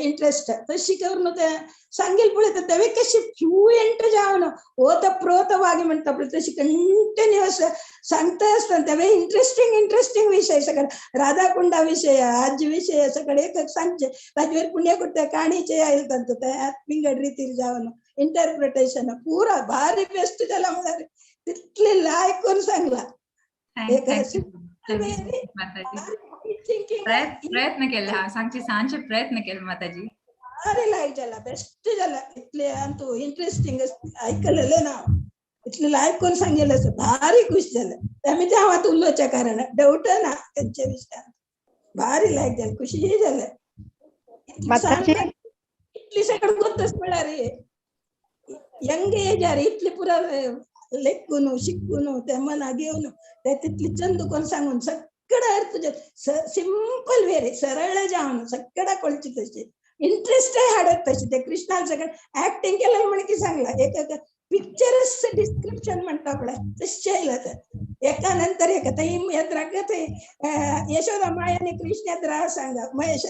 interest तशी करून तें सांगील पळय तेवे कशी फ्लुएंट जावन ओत प्रोत वागी म्हणटा पळय तशी कंटिन्युअस सांगता आसतना तेवे इंट्रस्टींग इंट्रस्टींग विशय सगळे राधाकुंडा विशय आजी विशय सगळे एक सांगचे ताजेर पुण्यकृत्य काणीचे आयल तांचो ते विंगड रितीर जावन इंटरप्रिटेशन पुरा भारी बेस्ट जाला म्हळ्यार तितले लायक करून सांगला. प्रयत्न केले हा सांगचे सांचे प्रयत्न केले माताजी. भारी लायक जाला बेस्ट जाला इतले अंतू इंट्रस्टींग आयकलेले ना इतले लायक करून सांगितलं असं भारी खुश झालं. आमी ते हांव उलोवच्या कारण डाऊट ना खंयच्या विशयान भारी लायक जालें खुशी जालें. इतली सगळं गोतच म्हळ्यार यंग एजार इतली पुरा लेखून शिकून ते मना घेवन ते तितली चंद करून सांगून सगळं अर्थ सिंपल वेरी सरळ जावन सगळं कळची तशी इंट्रस्ट हाडत तशी ते कृष्णान सगळं ऍक्टिंग केलं म्हण की सांगला एक पिक्चरस डिस्क्रिप्शन म्हणटा पळय तशें आयलां तें एका नंतर एक. थंय येत्राक थंय यशोदा माय आनी कृष्ण येत्रा सांगा महेश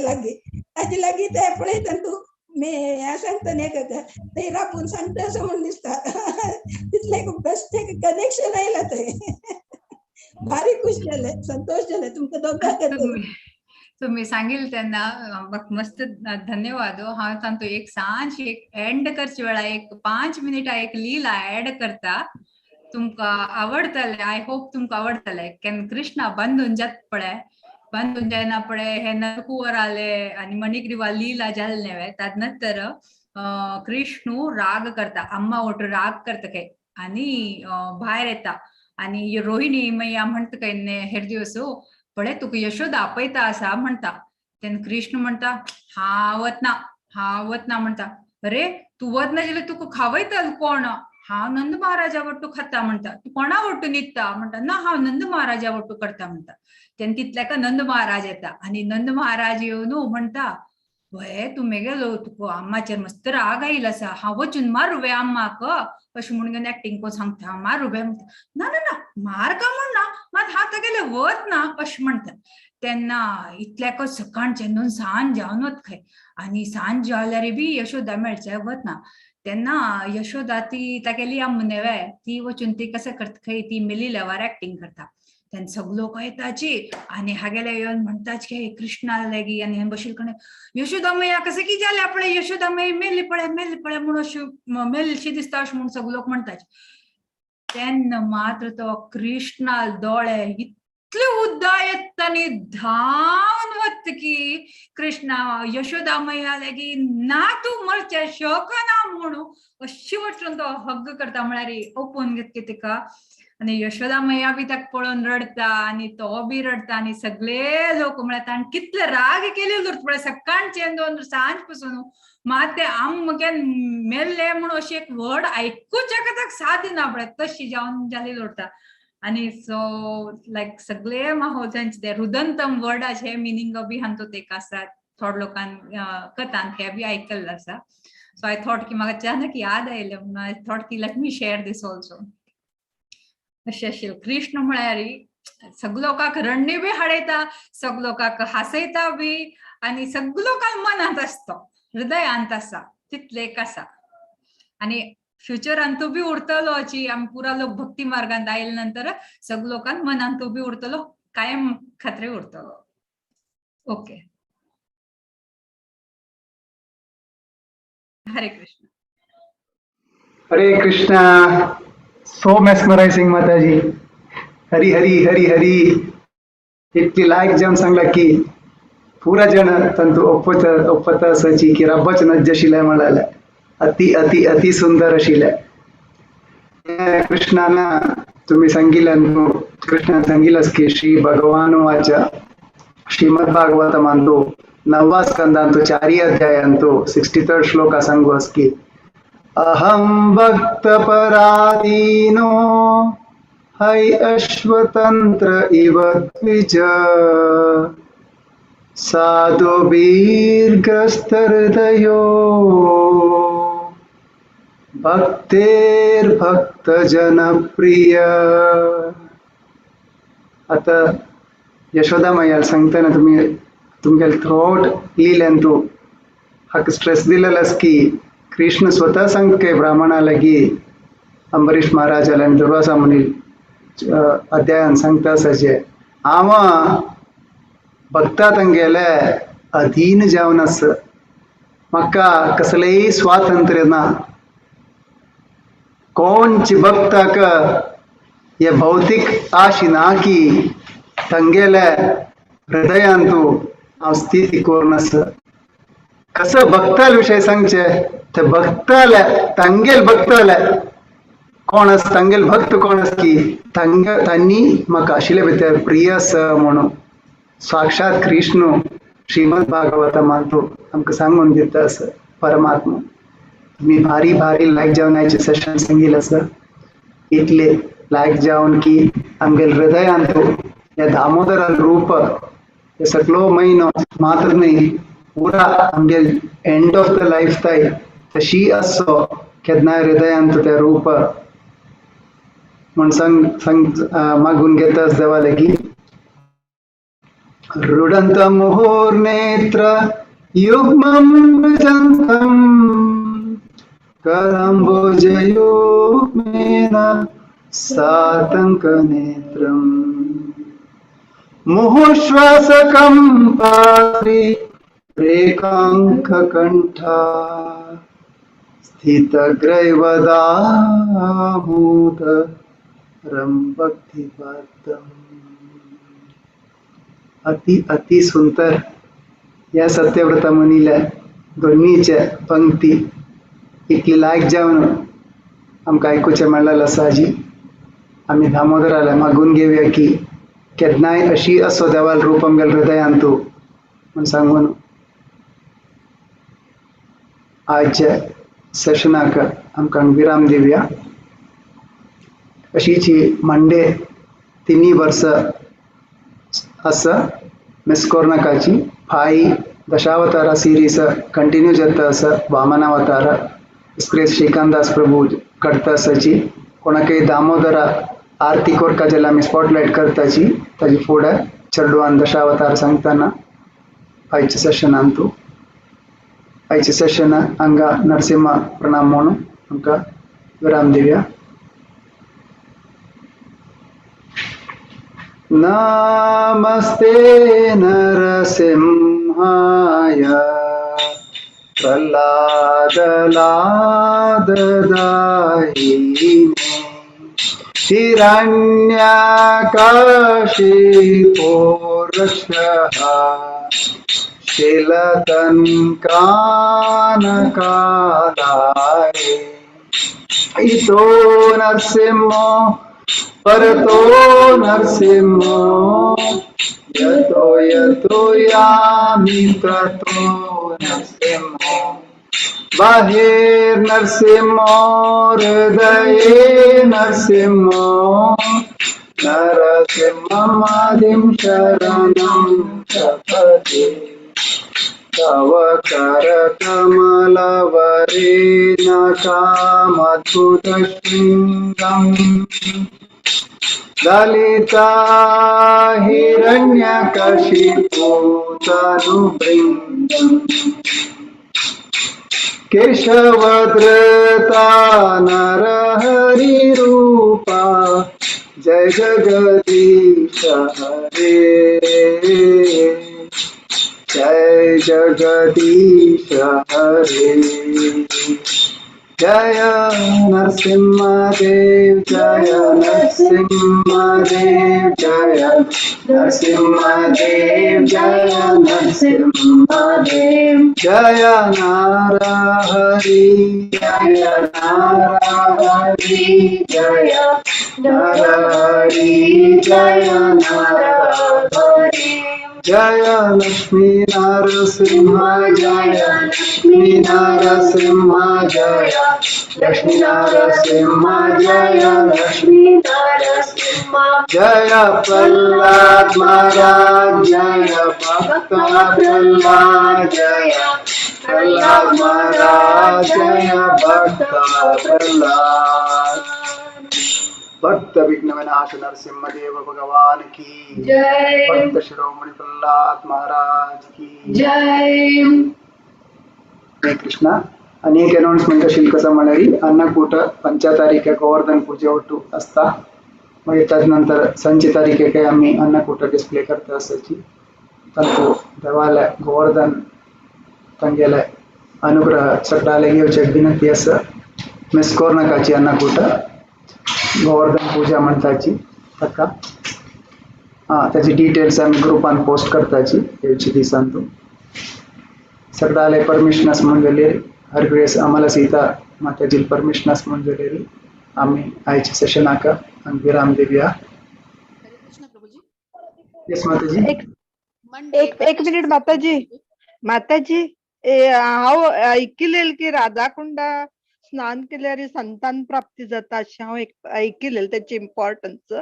लागीं ताजे लागीं ते पळयता तूं मे हें सांगता न्ही एक थंय राबून सांगता असो म्हूण दिसता तितलें एक बेस्ट एक कनेक्शन आयलां थंय. भारी खुश जालें संतोष जालें तुमकां दोगांक. तुम्ही सांगील त्यांना मस्त धन्यवाद. हांव तांतू एक सांज एक एंड करचे वेळा एक 5 मिनिटां एक लीला ऍड करता तुमकां आवडतले. I hope तुमकां आवडतले. केन्ना कृष्णा बांदून जात पळय बांदून जायना पळय हे नरकुवर आले आनी मणिग्रीवा लीला जाले न्हय ताज नंतर कृष्णू राग करता अम्मा वटू राग करता काय आनी भायर येता आनी रोहिणी मैया म्हणटा काय हेर दिवस पळय तुका यशोदा आपयता आसा म्हणटा. तेन्ना कृष्ण म्हणटा हांव वतना हांव वतना म्हणटा. अरे तूं वतना जाल्यार तुका खावयतल कोण? हांव नंद महाराजा वट्टू खाता म्हणटा. तूं कोणा वट्टू न्हिदता म्हणटा. ना हांव नंद महाराजा वट्टू करता म्हणटा. तेन्ना तितल्याक नंद महाराज येता आनी नंद महाराज येवन म्हणटा वय तूं मेगेलो तुका अम्माचेर मस्त राग आयिल्लो आसा हांव वचून मारू वे अम्माक अशें म्हणून एक्टिंग करून सांगता मारू वे म्हणटा. ना ना ना मार का म्हण ना मात हांव तागेले वत ना अशें म्हणटा. तेन्ना इतल्याकच सकाळचें न्हू सांज जावन वत खंय आनी सांज जाल्यार बी यशोदा मेळचे वतना. तेन्ना यशोदा ती तागेली अम्मा न्हय ती वचून ती कसं करता खंय ती मेली लेवार एक्टिंग करता. तेन्ना सगळे लोक येताची आनी हागेले येवन म्हणटाच की कृष्णा लागी आनी हे बशील कडेन यशोदा मैया कशें की जालें पळय यशोदा मैया मेली पळय मेली पळय म्हूण अशें मेलशी दिसता अशें म्हूण सगळे लोक म्हणटाचे. तेन्ना मात्र तो कृष्णा दोळे इतले उद्दा येता न्ही धांवन वता की कृष्णा यशोदा मैया लागी ना तूं मरचें शकना म्हणून अशी वचून तो हग्ग करता म्हळ्यार ओपून घेत तिका. आनी यशोदा मैया बी ताका पळोवन रडटा आनी तो बी रडटा आनी सगळे लोक म्हळ्यार ताणें कितले राग केले उरता पळय सकाळचें दोन सांज पसून मात ते आमके मेल्ले म्हणून अशें एक वर्ड आयकुच्याक ताका साथ दिना पळय तशी जावन जाली उरता. आनी सो लायक सगळे माहोल तांचे ते रुदंतम वर्डाचे मिनींग बी हांतूत एक आसा थोडे लोकांक कथान हे बी आयकल्लें आसा. सो I thought की म्हाका अचानक याद आयलें म्हणून I thought की let me share this also. अशें आशिल्लें कृष्ण म्हळ्यार सगळे लोकांक रडणी बी हाडयता सगळे लोकांक हांसयता बी आनी सगळे लोकांक मनांत आसता हृदयांत आसा तितलें एक आसा. आनी फ्युचरान तो बी उरतलो अशी आमी पुरा लोक भक्ती मार्गांत आयले नंतर सगळे लोकांक मनांत तो बी उरतलो कायम खात्री उरतलो. ओके हरे कृष्ण. हरे कृष्ण. सो मेस्मरायझिंग माताजी. हरी हरी हरी हरी. इतली लायक जावन सांगला की पुरा जण तंतु ಒಪ್ಪತ ಒಪ್ಪತ सची की रब्बच नज्जशिले म्हळाले अति अति अति सुंदर आशिल्लें. कृष्णान तुम्ही सांगितलं कृष्णान सांगितलं की श्री भगवान वाच श्रीमद भागवतमांतु नववा स्कंदांतु चारी अध्यायांतु 63 श्लोका सांगू की अहं भक्त पराधीनो है अश्वतंत्र इव द्विज साधुभिर्ग्रस्तहृदयो भक्तेर भक्त जनप्रिय. आता यशोदा मैयाला सांगताना तुम्ही तुमगेले थ्रोट लिहिल्यान तू हाका स्ट्रेस दिलेलो की कृष्ण स्वतः सांगते ब्राह्मणाला की अंबरीश महाराजाला आणि दुर्वासा मुनी अध्यायान सांगता आसा हांव भक्ता तांगेले अधीन जावन आसा, म्हाका कसलेय स्वातंत्र्य ना. कोणची भक्ताक हे भौतीक आशी ना की तांगेले हृदयांतू हांव स्थिती करून आसा. कसं भक्ताल विषय सांगचे ते भक्ताले तांगेल भक्ताले कोण आसा, तांगेल भक्त कोण आसा की तांणी म्हाका आशिल्ले भितर प्रिय आसा म्हणून साक्षात कृष्ण श्रीमद भागवतमांतू आमकां सांगून दिता आसा परमात्मा. तुमी भारी भारी लायक जेवणाचे सेशन सांगिल्लें आसा, इतले लायक जेवण की आमगेले हृदयांतू ह्या दामोदरान रूप हे सगळो म्हयनो मात्र न्ही पुरा आमगेल एंड ऑफ the life ताय तशी आसचो केन्नाय हृदयांत तें रूप म्हण सांग सांग मागून घेता देवा लागीं. रुडंत मुहुर्नेत्र युग्मं मृजन्तं करम्बुजयुग्मेन सातङ्कनेत्रम् मुहुश्वासकं पारि रेखाङ्ककण्ठा स्थितग्रैवदामोदरं भक्तिवर्धम्. अति अति सुंदर या सत्यव्रत मुनीले दोन्हीचे पंक्ती इतली लायक जावन आमकां आयकुचें मेळ्ळें आसा. आजी आमी दामोदराले मागून घेवया की केन्नाय अशी असो देवाल रूप आमगेले हृदयांतू म्हूण सांगून आजच्या सेशनाक आमकां विराम दिवया. अशीच ही मंडे 3 वर्सां आसा मिस कोरनाकाची भाई दशावतारा सिरीज कंटिन्यू जाता आसा. वामनावतार इस्क्रेस श्रीकांत दास प्रभू करता आसाची. कोणाकय दामोदरा आरती कोरका जाल्यार आमी स्पॉटलायट करताची ताजी फुडें चेडवान दशावतार सांगतना आयच्या सेशनांतू. आयच्या सेशन हांगा नरसिंह प्रणाम म्हणून आमकां विराम दिवया. नमस्ते नरसिंहाय प्रह्लाद लाददायिने हिरण्यकशिपोरक्षः शिलतन्कानकालाय इतो नरसिंहो परतो नरसिंहो यतो यतो यामि ततो नरसिंहो बाहिर्नरसिंहो हृदये नरसिंहो नरसिंहमादिं शरणं प्रपद्ये. तव करकमलवरे नकामद्भुतशृङ्गम् ललिता हिरण्यकशिपूतनुभृङ्गम् केशवधृता नरहरिरूपा जय जगदीश हरे जय जगदीश हरे. जय नरसिंहदेव जय नरसिंहदेव जय नरसिंहदेव जय नरसिंहदेव जय नरहरि जय नरहरि जय नरहरि जय नरहरि. जय लक्ष्मी नरसिंह जय लक्ष्मी नरसिंह जय लक्ष्मी नरसिंह जय लक्ष्मी नरसिंह जय प्रहलाद महाराज जय भक्त प्रहलाद जय प्रहलाद महाराज जय भक्त प्रहलाद। भक्त विघ्न विनाश नरसिंह देव भगवान की जय। भक्त शिरोमणि प्रहलाद महाराज की जय। हरे कृष्ण। अनेक अनाउन्समेंट आशिल्ली कसं म्हळ्यार अन्नकूट 5 तारीख गोवर्धन पूजे ಒಟ್ಟು असता। मागीर ताजे नंतर 6 तारीखेक आमी अन्नकूट डिस्प्ले करता आसाची। तांतू देवाले गोवर्धन तांगेले अनुग्रह सगळ्याले घेवचे विनंती आसा। मिस कोरनाकाची अन्नकूट गोवर्धन पूजा म्हणटाची ताका ताची डिटेल्स आमी ग्रुपान पोस्ट करताची येवचे दिसान। तूं सगळ्याले परमिशन आसा म्हूण जाल्यार हर ग्रेस आम्हाला सीता माताजी परमिशन आसा म्हूण जाल्यार आमी आयच्या सेशनाक हांगा विराम दिवया। हरे कृष्ण प्रभुजी। येस माताजी। एक एक एक मिनिट माताजी। माताजी, ए हांव ऐकिलेल की राधाकुंडा स्नान केल्यार संतान प्राप्ती जाता अशें हांव ऐकिलेल त्याची इम्पॉर्टन्स।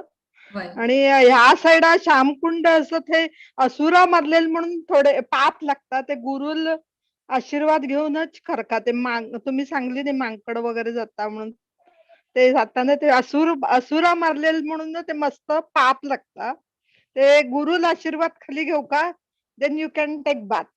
वय। आणि ह्या सायडा श्यामकुंड असं ते असुरा मारलेल म्हणून थोडे पाप लागता, ते गुरुल आशीर्वाद घेऊनच खरका ते मांग तुम्ही सांगली नाही मांकड वगैरे जाता म्हणून ते जाताना ते असुरा मारलेल म्हणून ना ते मस्त पाप लागता, ते गुरुल आशीर्वाद खाली घेऊ का then you can take bath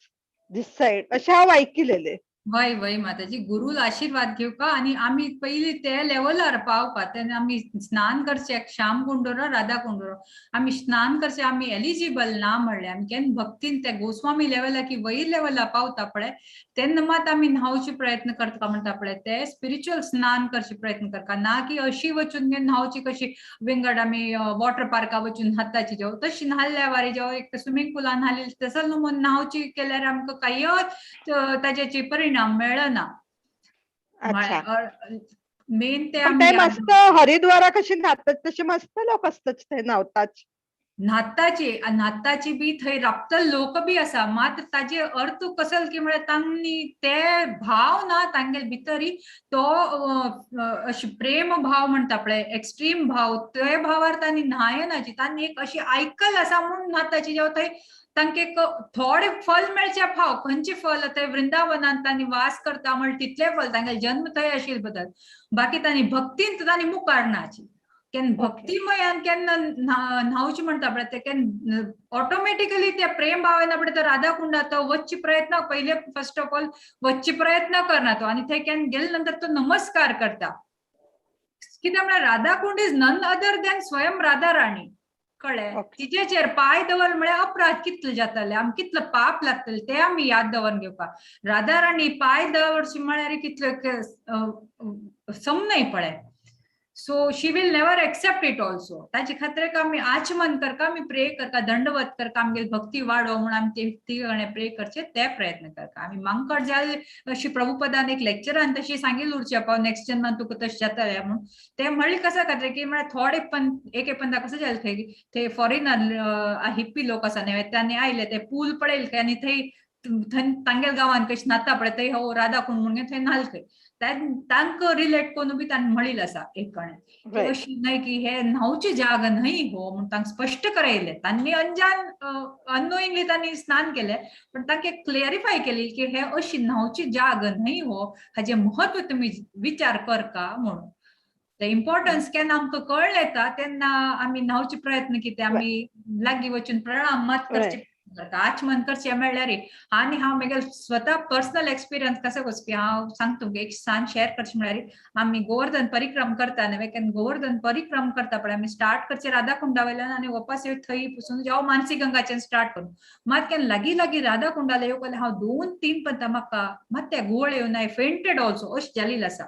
this side अशें हांव ऐकिलेले। वय वय माताजी, गुरुल आशीर्वाद घेवका आणि आमी पयली ते लेवलार पावपा तेन्ना आमी स्नान करचे श्याम कुंडोरो राधा कुंडोरो आमी स्नान करचे आमी एलिजिबल ना म्हणले आमी केन्ना भक्तीन ते गोस्वामी लेवला की वयर लेवला पावता पळय तेन्ना मात आमी न्हावचे प्रयत्न करता म्हणटा पळय ते स्पिरिच्युअल स्नान करचे प्रयत्न करता ना की अशी वचून न्हावची कशी विंगड आमी वॉटर पार्का वचून न्हाताची जेव तशी न्हाल्ल्या वारी जेव एक स्विमींग पुलान न्हाली तसो न्हू म्हूण न्हावची केल्यार आमकां कांय ताजेची परिणाम मेळना। अच्छा। मेन ते पण ते मस्त हरिद्वारा कशी न्हातात तसे मस्त लोक असतात ते न्हावतात। न्हाताची न्हाताची बी थंय राबतल लोक बी आसा मात ताजे अर्थ कसल की म्हळ्यार तांणी ते भाव ना तांगेले भितरी तो अशी प्रेम भाव म्हणटा पळय एक्स्ट्रीम भाव ते भावार तांणी न्हायनाची तांणी एक अशी आयकल आसा म्हूण न्हाताची जेव थंय तांके थोडे फल मेळचे फाव खंयचे फल थंय वृंदावनान तांणी वास करता म्हण तितले फल तांगेले जन्म थंय आशिल्ले बदल बाकी तांणी भक्तीन तांणी मुखार नाची केन्ना भक्तिमयान केन्ना न्हावची म्हणटा पळय ते केन्ना ऑटोमॅटिकली त्या प्रेम भावान पळय तो राधा कुंडात तो वच्चे प्रयत्न पयले फर्स्ट ऑफ ऑल वच्चे प्रयत्न करना तो आनी थंय केन्ना गेले नंतर तो नमस्कार करता कित्याक म्हळ्यार Radha Kund is none other than स्वयं राधा राणी कळ्ळें। तिजेचेर पांय दवर म्हळ्यार अपराध कितले जातले आमकां कितले पाप लागतले ते आमी याद दवरून घेवपाक राधा राणी पांय दवरची म्हळ्यार कितले समनय पळय so she will never accept it also. ताजे खातीर आमी आचमन करका आमी प्रे करका दंडवत करका आमगे भक्ती वाडो म्हूण आमी ती प्रे करचे ते प्रयत्न करका। आमी मांकड जाले अशी प्रभुपदान एक लेक्चरान तशी सांगिल्लें उरचें पाव नेक्स्ट जन्मान तुका तशें जातलें म्हूण ते म्हणलें कसो खातीर की म्हळ्यार थोडे पण एक पंदा कसं जालें थंय थंय फॉरेनर हिप्पी लोक आसा न्ही तांणी आयले ते पूल पळयले खंय आनी थंय थंय तांगेल्या गांवान कशें न्हाता पळय थंय हो राधा कुंड म्हणून थंय न्हाल खंय तांकां रिलेट करून बी तांणी म्हणिल्लें आसा एक कडेन अशी न्हय की हे न्हावची जाग न्हय हो म्हूण तांकां स्पश्ट करयलें तांणी अनजान अननोइंगली तांणी स्नान केलें पण तांकां क्लियरिफाय केली की हे अशी न्हावची जाग न्हय हो हाजें म्हत्व तुमी विचार करका म्हणून ते इम्पॉर्टन्स केन्ना आमकां कळ्ळें येता तेन्ना आमी न्हावचे प्रयत्न कितें आमी लागीं वचून प्रणाम मात करचे आचमन करचे म्हणल्यार आनी हांव म्हगेले स्वता पर्सनल एक्सपिरियन्स कसो वचपी हांव सांगता तुमकां एक सान शेअर करचें म्हळ्यार आमी गोवर्धन परिक्रम करता न्ही केन्ना गोवर्धन परिक्रम करता पळय आमी स्टार्ट करचे राधा कुंडा वयल्यान आनी वापस थंय पसून जावं मानसी गंगाच्यान स्टार्ट करून मात केन्ना लागीं लागीं राधा कुंडाला येवं जाल्यार हांव 2-3 पंता म्हाका मात त्या घुंवळ येवन I fainted also अशें जालेलें आसा।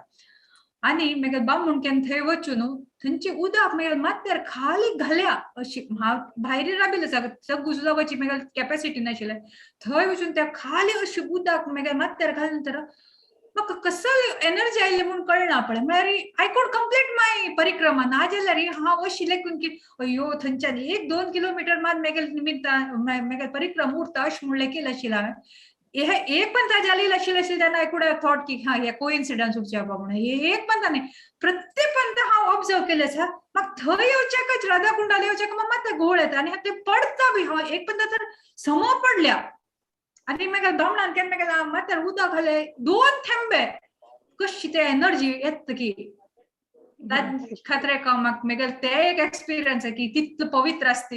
आनी मागीर बामूण केन्ना थंय वचून थंयचे उदक मागीर माथ्यार खाली घाल्या अशी हांव भायर राबिल्लें आसा सगळें जावपाची मागीर कॅपेसिटी नाशिल्लें थंय वचून त्या खाली अशी उदक मागीर माथ्यार घाले नंतर म्हाका कसली एनर्जी आयली म्हूण कळना पळय. म्हळ्यार I could complete माय परिक्रमा. नाजाल्यार हांव अशी लेखून की अय्यो थंयच्यान 1-2 किलोमिटर मात मेगेल निमित्तान मेगेल परिक्रमा उरता अशें म्हणलें केलें आशिल्लें हांवें. हे एक पण जालें आशिल्लें आशिल्लें तेन्ना I could have thought की हा हे कोइन्सिडन्स उरचें बाबा म्हणून. एक पण न्ही, प्रत्येक पंत हांव ऑब्जर्व केलें आसा. म्हाका थंय येवच्याकच राधा कुंडाला येवच्याक म्हाका मात घोळ येता आनी ते पडता बी. हांव एक पंत तर समो पडल्या आनी मागीर दोमणान केन्ना केन्ना माथ्यार उदक घालें 2 थेंबे कशी ते एनर्जी येता की खातीर एक म्हाका मागीर ते एक एक्सपिरियन्स की तितलो पवित्र आसता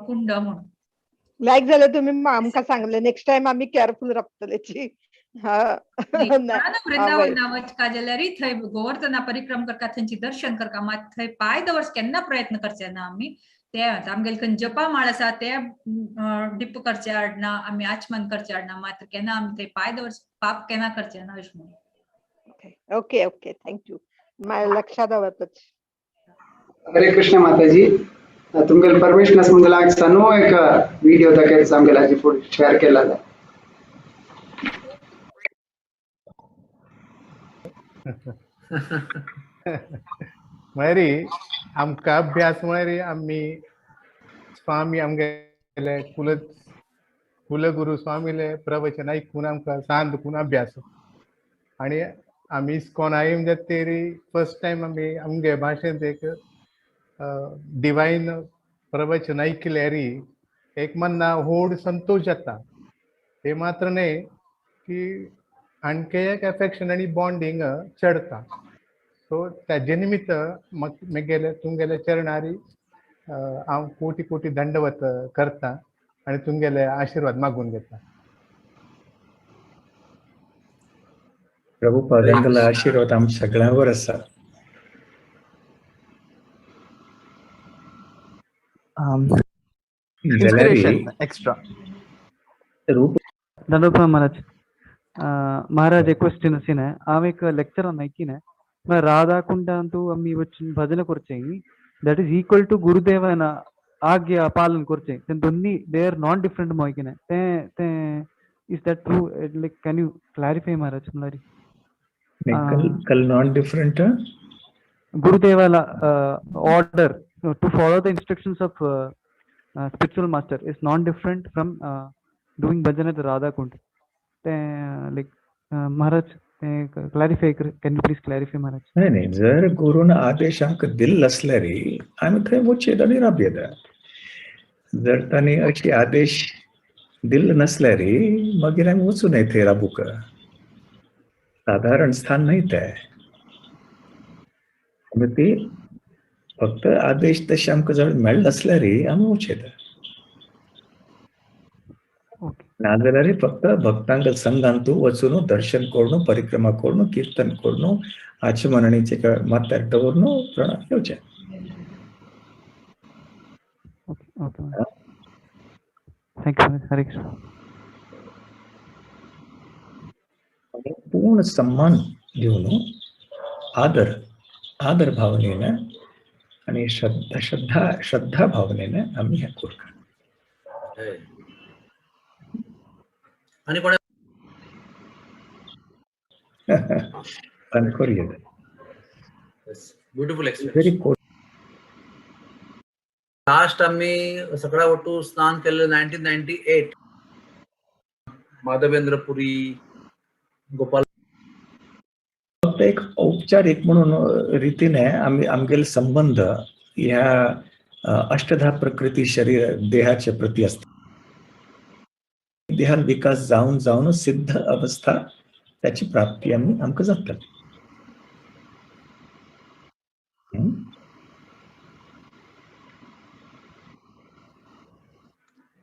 कुंड म्हणून. लायक जाल्यार तुमी आमकां सांगले, नेक्स्ट टायम आमी केअरफूल रावतले. वृंदावन वचका जाल्यार थंय गोवर्धना परिक्रम करका, थंयची दर्शन करका, मात थंय पांय दवरचे केन्ना प्रयत्न करचे ना आमी. ते आमगेले खंय जपा माळ आसा ते डिप करचे हाडना आमी, आचमन करचे हाडना, मात्र केन्ना आमी थंय पांय दवरचे पाप केन्ना करचे ना अशें म्हणून. ओके ओके, thank you, लक्षात दवरतच. हरे कृष्ण माताजी, तुमगेले परमिशन आसा म्हणल्यार सनो एक व्हिडिओ दाखयता आमगेले फुडें शेअर केला. म्हळ्यार आमकां अभ्यास म्हळ्यार आमी स्वामी आमगेले कुलगुरू स्वामीले प्रवचन ऐकून आमकां सांत अभ्यास. आनी आमी इस्कॉन आयम जातरी फर्स्ट टायम आमी आमगे भाशेंत एक डिवायन प्रवचन ऐकल्यार एक मना व्हड संतोश जाता. हे मात्र न्हय की आणखी एक एफेक्शन आनी बॉन्डींग चडता. सो ताजे निमित्त म्हगेले तुमगेले चरणारी हांव कोटी कोटी दंडवत करता आनी तुमगेले आशिर्वाद मागून घेता. प्रभुपादांगेलो आशिर्वाद आमच्या सगळ्यांवर आसा. इन्स्पिरेशन एक्स्ट्रा रूप दंडवत महाराज. महाराज एक क्वेश्चन असीन, हांव एक लेक्चरान ऐकिन राधा कुंडांतु आमी वचून भजन करचें, that is equal to गुरुदेवान आज्ञा पालन करचें, ते दोन्ही they are not different मोयकिन ते ते is that true? Like can you clarify Maharaj? म्हळ्यार कल not different गुरुदेवाला order to follow the instructions of spiritual master is not different from doing bhajan at Radha Kund. Like Maharaj clarify, can you please clarify Maharaj? नाही नाही, जर गुरून आदेश आमकां दिल्लो आसल्यार आमी थंय वचयेत आनी राबयता. जर तांणी अशी आदेश दिल्लो नासल्यार मागीर आमी वचूं नये थंय राबूंक. सादारण स्थान न्हय तें. आमी ती फक्त आदेश तशें आमकां जर मेळ्ळो आसल्यार आमी वचयता. नाजाल्यार फक्त भक्तांक संघान तूं वचून दर्शन करून, परिक्रमा करून, कीर्तन करून, आचमनाचे माथ्यार दवरून प्रणाम घेवचें. Thank you. Hare Krishna. पूर्ण सम्मान दिवन आदर आदर भावनेन आनी श्रद्धा श्रद्धा श्रद्धा भावनेन आमी हें करता. आनी कोणा आनी करूया. Beautiful experience. Very good. Last आम्ही सगळा वटू स्नान केलेलं 1998, माधवेंद्र पुरी, गोपाल. फक्त एक औपचारिक म्हणून रीतीने आमी आमगेले संबंध ह्या अष्टधा प्रकृती शरीर देहाचे प्रती असता. देहान विकास जावन जावन सिद्ध अवस्था त्याची प्राप्ती आमी आमकां जाता.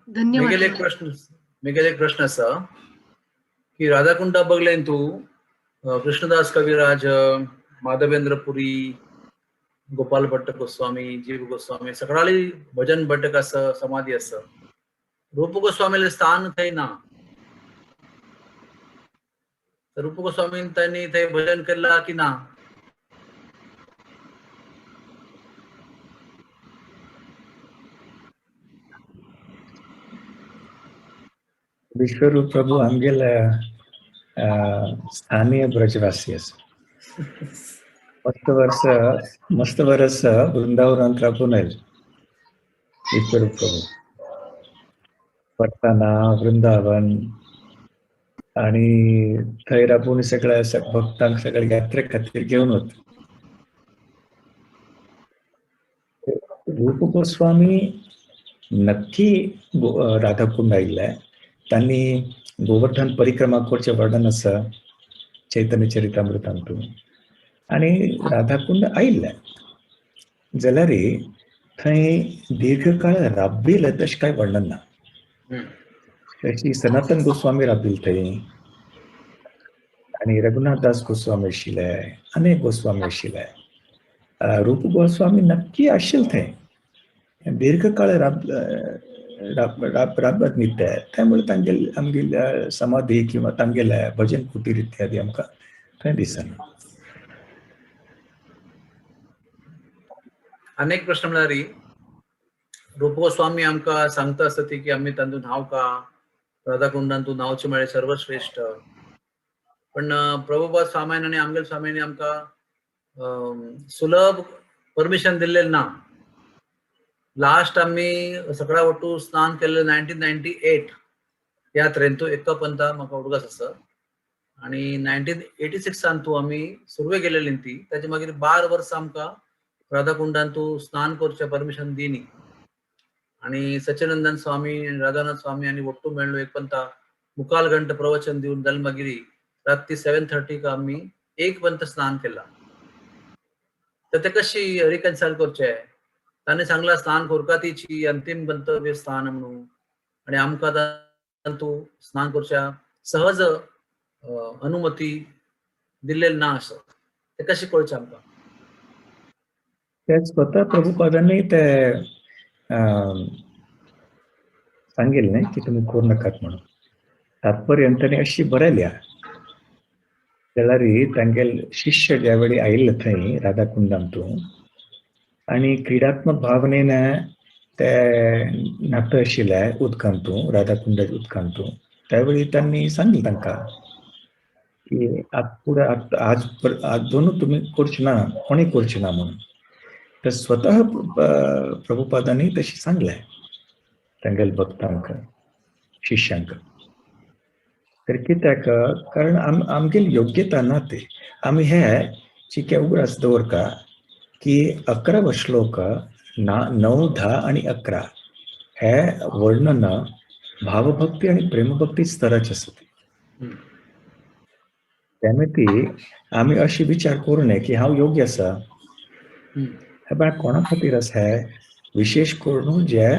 धन्यवाद. मेगेले एक प्रश्न आसा की राधाकुंडा बघलें तूं, कृष्णदास कविराज, माधवेंद्र पुरी, गोपाल भट्ट गोस्वामी, जीव गोस्वामी सगळाली भजन भटक आसा, समाधी आसा. रूप गोस्वामीले स्थान थंय ना. तर रूप गोस्वामीन त्यांनी थंय भजन केला की ना? विश्वरूप प्रभू आमगेल्या स्थानीय ब्रजवासी आसा. मस्त वर्स मस्त वरस वृंदावनांत राबून आयले विश्वरूप प्रभू. वरताना वृंदावन आणि थंय राबून सगळ्या भक्तांक सगळ्या यात्रे खातीर घेवन वता. रूप गोस्वामी नक्की राधाकुंड आयिल्ले. तांणी गोवर्धन परिक्रमा करचें वर्णन आसा चैतन्य चरितामृतांतू आनी राधाकुंड आयिल्ले जाल्यार थंय दीर्घकाळ राबिल्ले तशें कांय वर्णन ना. तशी सनातन गोस्वामी राबिल्ले थंय आनी रघुनाथ दास गोस्वामी आशिल्ले, अनेक गोस्वामी आशिल्ले. रूप गोस्वामी नक्की आशिल्ले थंय दीर्घकाळ राब राब राब राबत न्ही ते, त्यामुळे तांगेले आमगेल्या समाधी किंवा तांगेले भजन कुटीर इत्यादी आमकां थंय दिसना. अनेक प्रश्न म्हळ्यार रूप गोस्वामी आमकां सांगता आसता ती की आमी तांतून न्हांवका, राधाकुंडान तूं न्हांवचें म्हळ्यार सर्वश्रेश्ठ. पण प्रभुपाद स्वाम्यान आनी आमगेल स्वाम्यांनी आमकां सुलभ परमिशन दिल्लें ना. लास्ट आमी सगळ्या वटू स्नान केल्लें 1998 ह्या तरेन एका पंथा म्हाका उडगास आसा. आनी 1986 तूं आमी सुरवे गेलेली ती, ताजे मागीर 12 वर्सां आमकां राधाकुंडान तूं स्नान करचें परमिशन दिनी. आनी सचिनंदन स्वामी आनी राधानाथ स्वामी आनी वट्टू मेळ्ळो एक पंथा मुखाल घंट प्रवचन दिवन जालें मागीर राती 7:30 आमी एक पंथ स्नान केला. तर ते कशी रिकन्सायल करचे? ताणें सांगला स्नान करका तिची अंतिम गंतव्य स्थान म्हणून, आनी आमकां तातूंत स्नान करच्या सहज अनुमती दिल्लेली ना. असं ते कशें कळचें आमकां? ते स्वतः प्रभुपादांनी ते सांगितलें न्ही की तुमी करूं नाकात म्हणून. तात्पर्य तांणी अशी बरयल्या जाल्यार तांगेले शिष्य ज्या वेळी आयिल्ले थंय राधाकुंडांतू आनी क्रिडात्मक भावनेन ते न्हाता आशिल्ले उदकांतू, राधाकुंडाच्या उदकांतू, त्यावेळी तांणी सांगलें तांकां की आत फुडें आज आज दोनू तुमी करचे ना, कोणें करचें ना म्हणून. तर स्वतः प्रभुपादांनी तशें सांगलें तांगेल्या भक्तांक, शिष्यांक. तर कित्याक? कारण आमगेली योग्यता ना ती. आमी हे चिके उगडास दवरता की 11 श्लोक 9, 10 आणि 11 हे वर्णन भावभक्ती आणि प्रेमभक्ती स्तराचे आसा. त्यामुळे ती आमी अशी विचार करूं नये की हांव योग्य आसा. हे बाय कोणा खातीर आसा हे? विशेष करून जे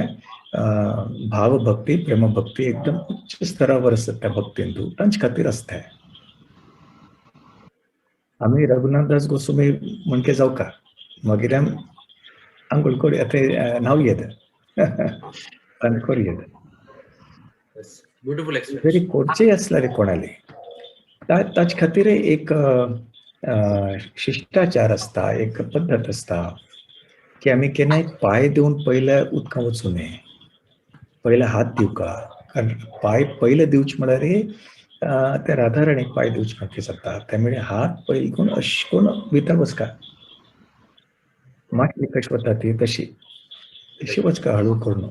भावभक्ती प्रेमभक्ती एकदम उच्च स्तरावर आसता त्या भक्तींतू तांचे खातीर आसता. आमी रघुनाथदास गोस्वामी म्हणके जावका मागीर आमी आंघोळ करूया, थंय न्हांव येता आनी करूं येता. जरी कोरचेय आसल्यार कोणाले ताचे खातीर एक शिश्टाचार आसता, एक पद्दत आसता की आमी केन्नाय पांय दिवन पयले उदकां वचूं नये, पयले हात दिवका. कारण पांय पयले दिवचे म्हळ्यार त्या राधाराणीक पांय दिवचे म्हाका जाता. त्यामुळे हात पयले घेवन अशें करून भितर वचका, मातली कशी वता ती तशी तशी वचका हळू करून,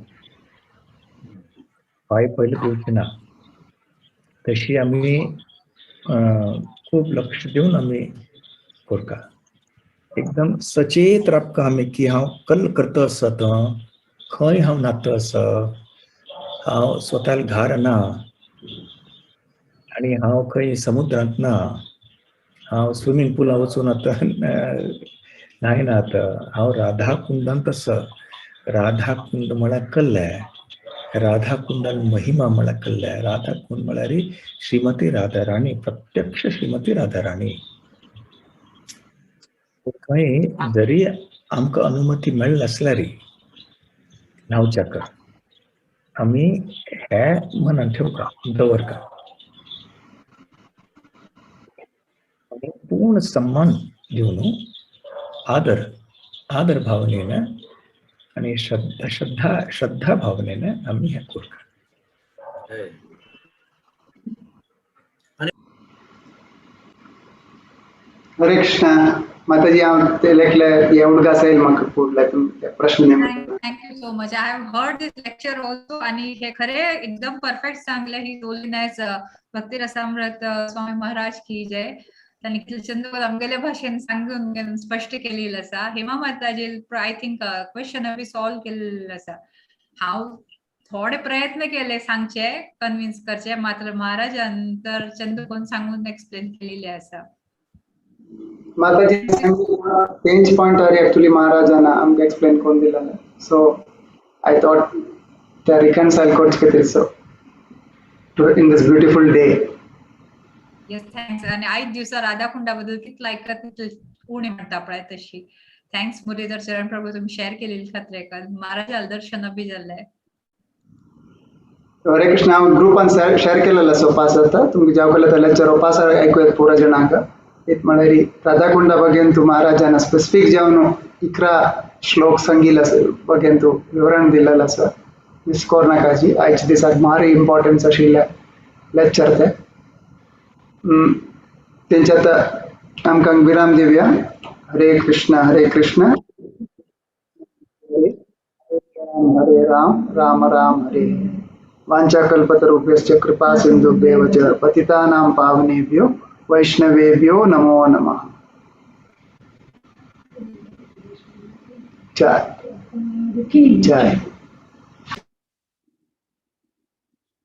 पांय पयले दिवचे ना. तशी आमी खूब लक्ष दिवन आमी करका, एकदम सचेत राबका आमी की हांव कल्ल करता आसा, तो खंय हांव न्हाता आसा, हांव स्वताक घार ना आनी हांव खंय समुद्रांत ना, हांव स्विमींग पुलां वचून आतां न्हायना, आतां हांव राधा कुंडांत आसा. राधा कुंड म्हळ्यार कल्ले, राधा कुंडान महिमा म्हळ्यार कल्ले. राधा कुंड म्हळ्यार श्रीमती राधा राणी, प्रत्यक्ष श्रीमती राधा राणी. खंय जरी आमकां अनुमती मेळ्ळी आसल्यार न्हांवच्याक आमी हे मनान ठेवका, दवरका, पूर्ण सम्मान दिवन आदर आदर भावनेन आनी श्रद्धा श्रद्धा श्रद्धा भावनेन आमी हें करता. आनी हरे कृष्ण माताजी, हांव ते लेखले हे उडगास येयल म्हाका फुडले प्रश्न. Thank you so much. I have heard this lecture also आणि हे खरे एकदम परफेक्ट सांगले. His holiness भक्ती रसामृत स्वामी महाराज की जय. त्यांनी चंद आमगेले भाशेन सांगून स्पष्ट केलेलं आसा. हेमा माताजी, I think question B solve केलेलं आसा. हांव थोडे प्रयत्न केले सांगचे, कन्विन्स करचे, मात्र महाराजान तर चंद कोण सांगून एक्सप्लेन केलेले आसा. माताजी, तेंच पॉइंट ऍक्च्युली महाराजांना आमकां एक्सप्लेन करून दिलेले. सो I thought ते रिकन्सायल करचे खातीर, so in this beautiful day. Yes, thanks. आणि आयज दिवसा राधाकुंडा बद्दल कितलं ऐकत तितलं उणे म्हणता पळय तशी. Thanks Muralidhar चरण प्रभू, तुम्ही शेअर केलेली खातीर. महाराजाल दर्शन बी जाल्लें. हरे कृष्ण. हांव ग्रुपान शेअर केलेलो सोपा आसा, तुमकां जाव केलं लेक्चर ओपास आयकूयात पुरा जणांक. इत म्हळ्यार राधाकुंडा बगेन तूं महाराजान स्पेसिफीक जावन 11 श्लोक सांगिल्ले बगेन तूं विवरण दिलेलें आसा. मिस कोरनाकाजी, आयच्या दिसाक मारी इम्पॉर्टन्स आशिल्लें लेक्चर ते. तेंच्या आतां आमकां विराम दिवया. हरे कृष्ण हरे कृष्ण हरे राम राम राम हरे. वाञ्छाकल्पतरुभ्यश्च कृपा सिन्धुभ्येव च पतितानां पावनेभ्यो वैष्णवेभ्यो नमो नमः. जय जय.